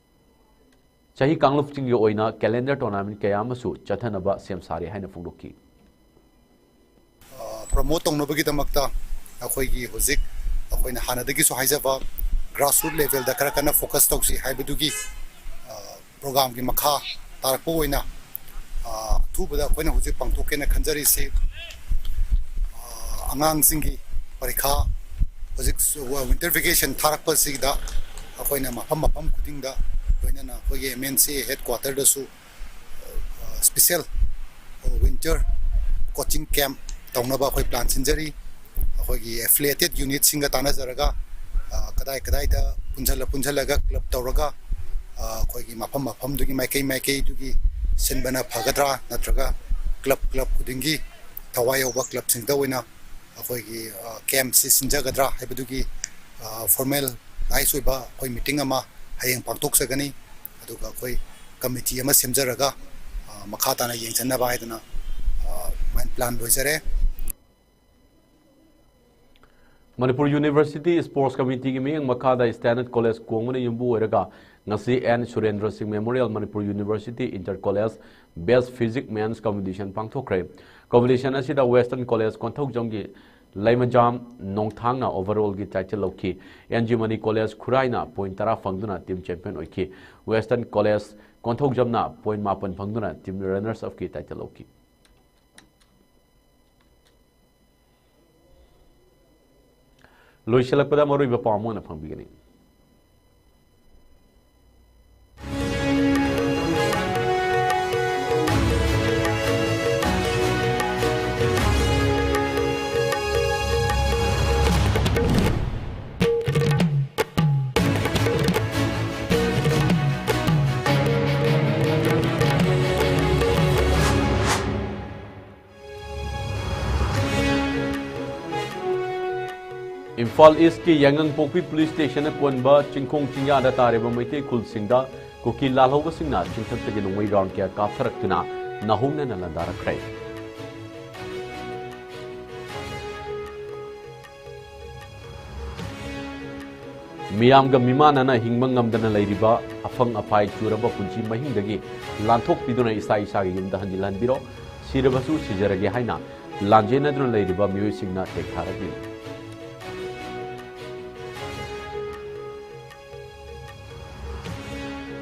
ꯆꯍꯤ ꯀꯥꯡꯂꯨꯞꯁꯤꯡꯒꯤ ꯑꯣꯏꯅ ꯀꯦꯂꯦꯟꯗꯔ ꯇꯣꯔꯅꯥꯃꯦꯟꯠ ꯀꯌꯥ ꯑꯃꯁꯨ ꯆꯠꯊꯅꯕ ꯁꯦꯝ ꯁꯥꯔꯦ ꯍꯥꯏꯅ ꯐꯣꯡꯗꯣꯛꯈꯤ꯫ ꯑ, ꯄ꯭ꯔꯃꯣꯠ ꯇꯧꯅꯕꯒꯤꯗꯃꯛꯇ ꯑꯩꯈꯣꯏꯒꯤ ꯍꯧꯖꯤꯛ ꯑꯩꯈꯣꯏꯅ ꯍꯥꯟꯅꯗꯒꯤꯁꯨ ꯍꯥꯏꯖꯕ ꯒ꯭ꯔꯥꯁꯔꯨꯠ ꯂꯦꯚꯦꯜꯗ ꯈꯔ ꯀꯟꯅ ꯐꯣꯀꯁ ꯇꯧꯁꯤ ꯍꯥꯏꯕꯗꯨꯒꯤ, ꯑ, ꯄ꯭ꯔꯣꯒ꯭ꯔꯥꯝꯒꯤ ꯃꯈꯥ ꯇꯥꯔꯛꯄ ꯑꯣꯏꯅ, ꯑ, ꯑꯊꯨꯕꯗ ꯑꯩꯈꯣꯏꯅ ꯍꯧꯖꯤꯛ ꯄꯥꯡꯊꯣꯛꯀꯦꯅ ꯈꯟꯖꯔꯤꯁꯤ, ꯑ, ꯑꯉꯥꯡꯁꯤꯡꯒꯤ ꯄꯔꯤꯈꯥ ꯍꯧꯖꯤꯛ ꯋꯤꯟꯇꯔ ꯚꯦꯀꯦꯁꯟ ꯊꯥꯔꯛꯄꯁꯤꯗ ꯑꯩꯈꯣꯏꯅ ꯃꯐꯝ ꯃꯐꯝ ꯈꯨꯗꯤꯡꯗ, ꯂꯣꯏꯅꯅ ꯑꯩꯈꯣꯏꯒꯤ ꯑꯦꯝ ꯑꯦꯟ ꯁꯤ ꯍꯦꯗ ꯀ꯭ꯋꯥꯇꯔꯗꯁꯨ ꯁ꯭ꯄꯦꯁꯦꯜ ꯋꯤꯟꯇꯔ ꯀꯣꯆꯤꯡ ꯀꯦꯝꯞ ꯇꯧꯅꯕ ꯑꯩꯈꯣꯏ ꯄ꯭ꯂꯥꯟ ꯁꯤꯟꯖꯔꯤ꯫ ꯑꯩꯈꯣꯏꯒꯤ ꯑꯦꯐꯤꯂꯤꯌꯦꯇꯦꯗ ꯌꯨꯅꯤꯠꯁꯤꯡꯒ ꯇꯥꯟꯅꯖꯔꯒ, ꯑ, ꯀꯗꯥꯏ ꯀꯗꯥꯏꯗ ꯄꯨꯟꯁꯤꯜꯂ ꯄꯨꯟꯁꯤꯜꯂꯒ ꯀ꯭ꯂꯕ ꯇꯧꯔꯒ ꯑꯩꯈꯣꯏꯒꯤ ꯃꯐꯝ ꯃꯐꯝꯗꯨꯒꯤ ꯃꯥꯏꯀꯩ ꯃꯥꯏꯀꯩꯗꯨꯒꯤ ꯁꯤꯟꯕꯅ ꯐꯒꯗ꯭ꯔꯥ, ꯅꯠꯇ꯭ꯔꯒ ꯀ꯭ꯂꯕ ꯀ꯭ꯂꯕ ꯈꯨꯗꯤꯡꯒꯤ ꯊꯋꯥꯏ ꯌꯥꯎꯕ ꯀ꯭ꯂꯕꯁꯤꯡꯗ ꯑꯣꯏꯅ ꯑꯩꯈꯣꯏꯒꯤ ꯀꯦꯝꯞꯁꯤ ꯁꯤꯟꯖꯒꯗ꯭ꯔꯥ ꯍꯥꯏꯕꯗꯨꯒꯤ ꯐꯣꯔꯃꯦꯂꯥꯏꯁ ꯑꯣꯏꯕ ꯑꯩꯈꯣꯏ ꯃꯤꯇꯤꯡ ꯑꯃ ꯍꯌꯦꯡ ꯄꯥꯡꯊꯣꯛꯆꯒꯅꯤ꯫ ꯑꯗꯨꯒ ꯑꯩꯈꯣꯏ ꯀꯃꯤꯇꯤ ꯑꯃ ꯁꯦꯝꯖꯔꯒ ꯃꯈꯥ ꯇꯥꯅ ꯌꯦꯡꯁꯤꯟꯅꯕ ꯍꯥꯏꯗꯅ ꯑꯗꯨꯃꯥꯏꯅ ꯄ꯭ꯂꯥꯟ ꯂꯣꯏꯖꯔꯦ꯫ ꯃꯅꯤꯄꯨꯔ ꯌꯨꯅꯤꯚꯔꯁꯤꯇꯤ ꯁ꯭ꯄꯣꯔꯠꯁ ꯀꯃꯤꯇꯤꯒꯤ ꯃꯤꯠꯌꯦꯡ ꯃꯈꯥꯗ ꯁ꯭ꯇꯦꯅꯠ ꯀꯣꯂꯦꯖ ꯀꯣꯡꯕꯅ ꯌꯨꯝꯕꯨ ꯑꯣꯏꯔꯒ ꯉꯁꯤ N Surendra Singh memorial Manipur university inter college best physique men's competition ꯄꯥꯡꯊꯣꯛꯈ꯭ꯔꯦ꯫ ꯀꯝꯄꯤꯇꯤꯁꯟ ꯑꯁꯤꯗ ꯋꯦꯁꯇꯔꯟ ꯀꯣꯂꯦꯖ ꯀꯣꯟꯊꯧꯖꯝꯒꯤ ꯂꯩꯃꯖꯥꯝ ꯅꯣꯡꯊꯥꯡꯅ ꯑꯣꯚꯔꯑꯣꯜꯒꯤ ꯇꯥꯏꯇꯜ ꯂꯧꯈꯤ꯫ ꯑꯦꯟ ꯖꯤ ꯃꯅꯤ ꯀꯣꯂꯦꯖ ꯈꯨꯔꯥꯏꯅ ꯄꯣꯏꯟꯠ ꯇꯔꯥ ꯐꯪꯗꯨꯅ ꯇꯤꯝ ꯆꯦꯝꯄꯤꯌꯟ ꯑꯣꯏꯈꯤ꯫ ꯋꯦꯁꯇꯔꯟ ꯀꯣꯂꯦꯖ ꯀꯣꯟꯊꯧꯖꯝꯅ ꯄꯣꯏꯟꯠ ꯃꯥꯄꯟ ꯐꯪꯗꯨꯅ ꯇꯤꯝ ꯔꯟꯅꯔꯁ ꯑꯞꯀꯤ ꯇꯥꯏꯇꯜ ꯂꯧꯈꯤ꯫ ꯂꯣꯏꯁꯤꯜꯂꯛꯄꯗ ꯃꯔꯨꯑꯣꯏꯕ ꯄꯥꯎ ꯑꯃ ꯑꯣꯏꯅ ꯐꯪꯕꯤꯒꯅꯤ꯫ ꯏꯝꯐꯥꯜ ꯏꯁꯀꯤ ꯌꯥꯏꯉꯪꯄꯣꯛꯄꯤ ꯄꯨꯂꯤꯁ ꯁ꯭ꯇꯦꯁꯟꯅ ꯀꯣꯟꯕ ꯆꯤꯡꯈꯣꯡ ꯆꯤꯡꯌꯥꯗ ꯇꯥꯔꯤꯕ ꯃꯩꯇꯩ ꯈꯨꯜꯁꯤꯡꯗ ꯀꯨꯀꯤ ꯂꯥꯜꯍꯧꯕꯁꯤꯡꯅ ꯆꯤꯡꯊꯛꯇꯒꯤ ꯅꯣꯡꯃꯩ ꯔꯥꯎꯟ ꯀꯌꯥ ꯀꯥꯞꯊꯔꯛꯇꯨꯅ ꯅꯥꯍꯧꯅꯅ ꯂꯥꯟꯗꯥꯔꯛꯈ꯭ꯔꯦ꯫ ꯃꯤꯌꯥꯝꯒ ꯃꯤꯃꯥꯟꯅꯅ ꯍꯤꯡꯕ ꯉꯝꯗꯅ ꯂꯩꯔꯤꯕ ꯑꯐꯪ ꯑꯐꯥꯏ ꯆꯨꯔꯕ ꯄꯨꯟꯁꯤ ꯃꯍꯤꯡꯗꯒꯤ ꯂꯥꯟꯊꯣꯛꯄꯤꯗꯨꯅ ꯏꯁꯥ ꯏꯁꯥꯒꯤ ꯌꯨꯝꯗ ꯍꯟꯖꯤꯜꯍꯟꯕꯤꯔꯣ꯫ ꯁꯤꯔꯕꯁꯨ ꯁꯤꯖꯔꯒꯦ ꯍꯥꯏꯅ ꯂꯥꯟꯖꯦꯟꯅꯗꯨꯅ ꯂꯩꯔꯤꯕ ꯃꯤꯑꯣꯏꯁꯤꯡꯅ ꯇꯦꯛꯊꯥꯔꯛꯂꯤ꯫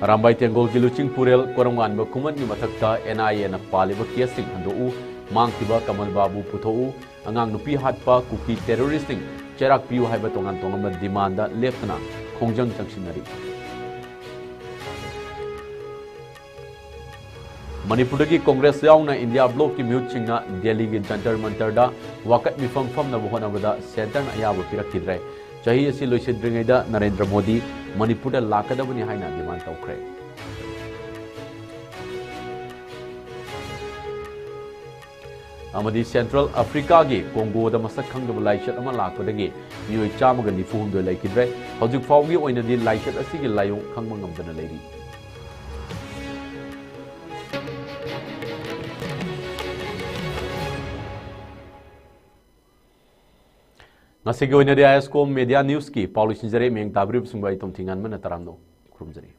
ꯑꯔꯥꯝꯕꯥꯏ ꯇꯦꯡꯒꯣꯜꯒꯤ ꯂꯨꯆꯤꯡ ꯄꯨꯔꯦꯜ ꯀꯣꯔꯝꯉꯥꯟꯕ ꯈꯨꯃꯟꯒꯤ ꯃꯊꯛꯇ ꯑꯦꯟ ꯑꯥꯏ ꯑꯦꯅ ꯄꯥꯜꯂꯤꯕ ꯀꯦꯁꯁꯤꯡ ꯍꯟꯗꯣꯛꯎ, ꯃꯥꯡꯈꯤꯕ ꯀꯃꯜ ꯕꯥꯕꯨ ꯄꯨꯊꯣꯛꯎ, ꯑꯉꯥꯡ ꯅꯨꯄꯤ ꯍꯥꯠꯄ ꯀꯨꯀꯤ ꯇꯦꯔꯣꯔꯤꯁꯁꯤꯡ ꯆꯩꯔꯥꯛ ꯄꯤꯌꯨ ꯍꯥꯏꯕ ꯇꯣꯉꯥꯟ ꯇꯣꯉꯥꯟꯕ ꯗꯤꯃꯥꯟꯗ ꯂꯦꯞꯇꯅ ꯈꯣꯡꯖꯪ ꯆꯪꯁꯤꯟꯅꯔꯤ꯫ ꯃꯅꯤꯄꯨꯔꯗꯒꯤ ꯀꯣꯡꯒ꯭ꯔꯦꯁ ꯌꯥꯎꯅ ꯏꯟꯗꯤꯌꯥ ꯕ꯭ꯂꯣꯛꯀꯤ ꯃꯤꯍꯨꯠꯁꯤꯡꯅ ꯗꯦꯜꯂꯤꯒꯤ ꯖꯟꯇꯔ ꯃꯟꯇꯔꯗ ꯋꯥꯀꯠ ꯃꯤꯐꯝ ꯐꯝꯅꯕ ꯍꯣꯠꯅꯕꯗ ꯁꯦꯟꯇꯔꯅ ꯑꯌꯥꯕ ꯄꯤꯔꯛꯈꯤꯗ꯭ꯔꯦ꯫ ꯆꯍꯤ ꯑꯁꯤ ꯂꯣꯏꯁꯤꯟꯗ꯭ꯔꯤꯉꯩꯗ ꯅꯔꯦꯟꯗ꯭ꯔ ꯃꯣꯗꯤ ꯃꯅꯤꯄꯨꯔꯗ ꯂꯥꯛꯀꯗꯕꯅꯤ ꯍꯥꯏꯅ demand ꯇꯧꯈ꯭ꯔꯦ꯫ ꯑꯃꯗꯤ ꯁꯦꯟꯇ꯭ꯔꯦꯜ ꯑꯐ꯭ꯔꯤꯀꯥꯒꯤ ꯀꯣꯡꯒꯣꯗ ꯃꯁꯛ ꯈꯪꯗꯕ ꯂꯥꯏꯆꯠ ꯑꯃ ꯂꯥꯛꯄꯗꯒꯤ ꯃꯤꯑꯣꯏ ꯆꯥꯝꯃꯒ ꯅꯤꯐꯨ ꯍꯨꯝꯗꯣꯏ ꯂꯩꯈꯤꯗ꯭ꯔꯦ꯫ ꯍꯧꯖꯤꯛ ꯐꯥꯎꯕꯒꯤ ꯑꯣꯏꯅꯗꯤ ꯂꯥꯏꯆꯠ ꯑꯁꯤꯒꯤ ꯂꯥꯏꯑꯣꯡ ꯈꯪꯕ ꯉꯝꯗꯅ ꯂꯩꯔꯤ꯫ ꯉꯁꯤꯒꯤ ꯑꯣꯏꯅꯗꯤ ꯑꯥꯏꯑꯦꯁꯀꯣꯝ ꯃꯦꯗꯤꯌꯥ ꯅ꯭ꯌꯨꯁꯀꯤ ꯄꯥꯎ ꯂꯣꯏꯁꯤꯟꯖꯔꯦ꯫ ꯃꯤꯌꯦꯡ ꯇꯥꯕꯤꯔꯤꯕꯁꯤꯡꯕꯨ ꯑꯩ ꯇꯣꯝꯊꯤꯉꯥꯟꯕꯅ ꯇꯔꯥꯝꯅ ꯈꯨꯔꯨꯝꯖꯔꯤ꯫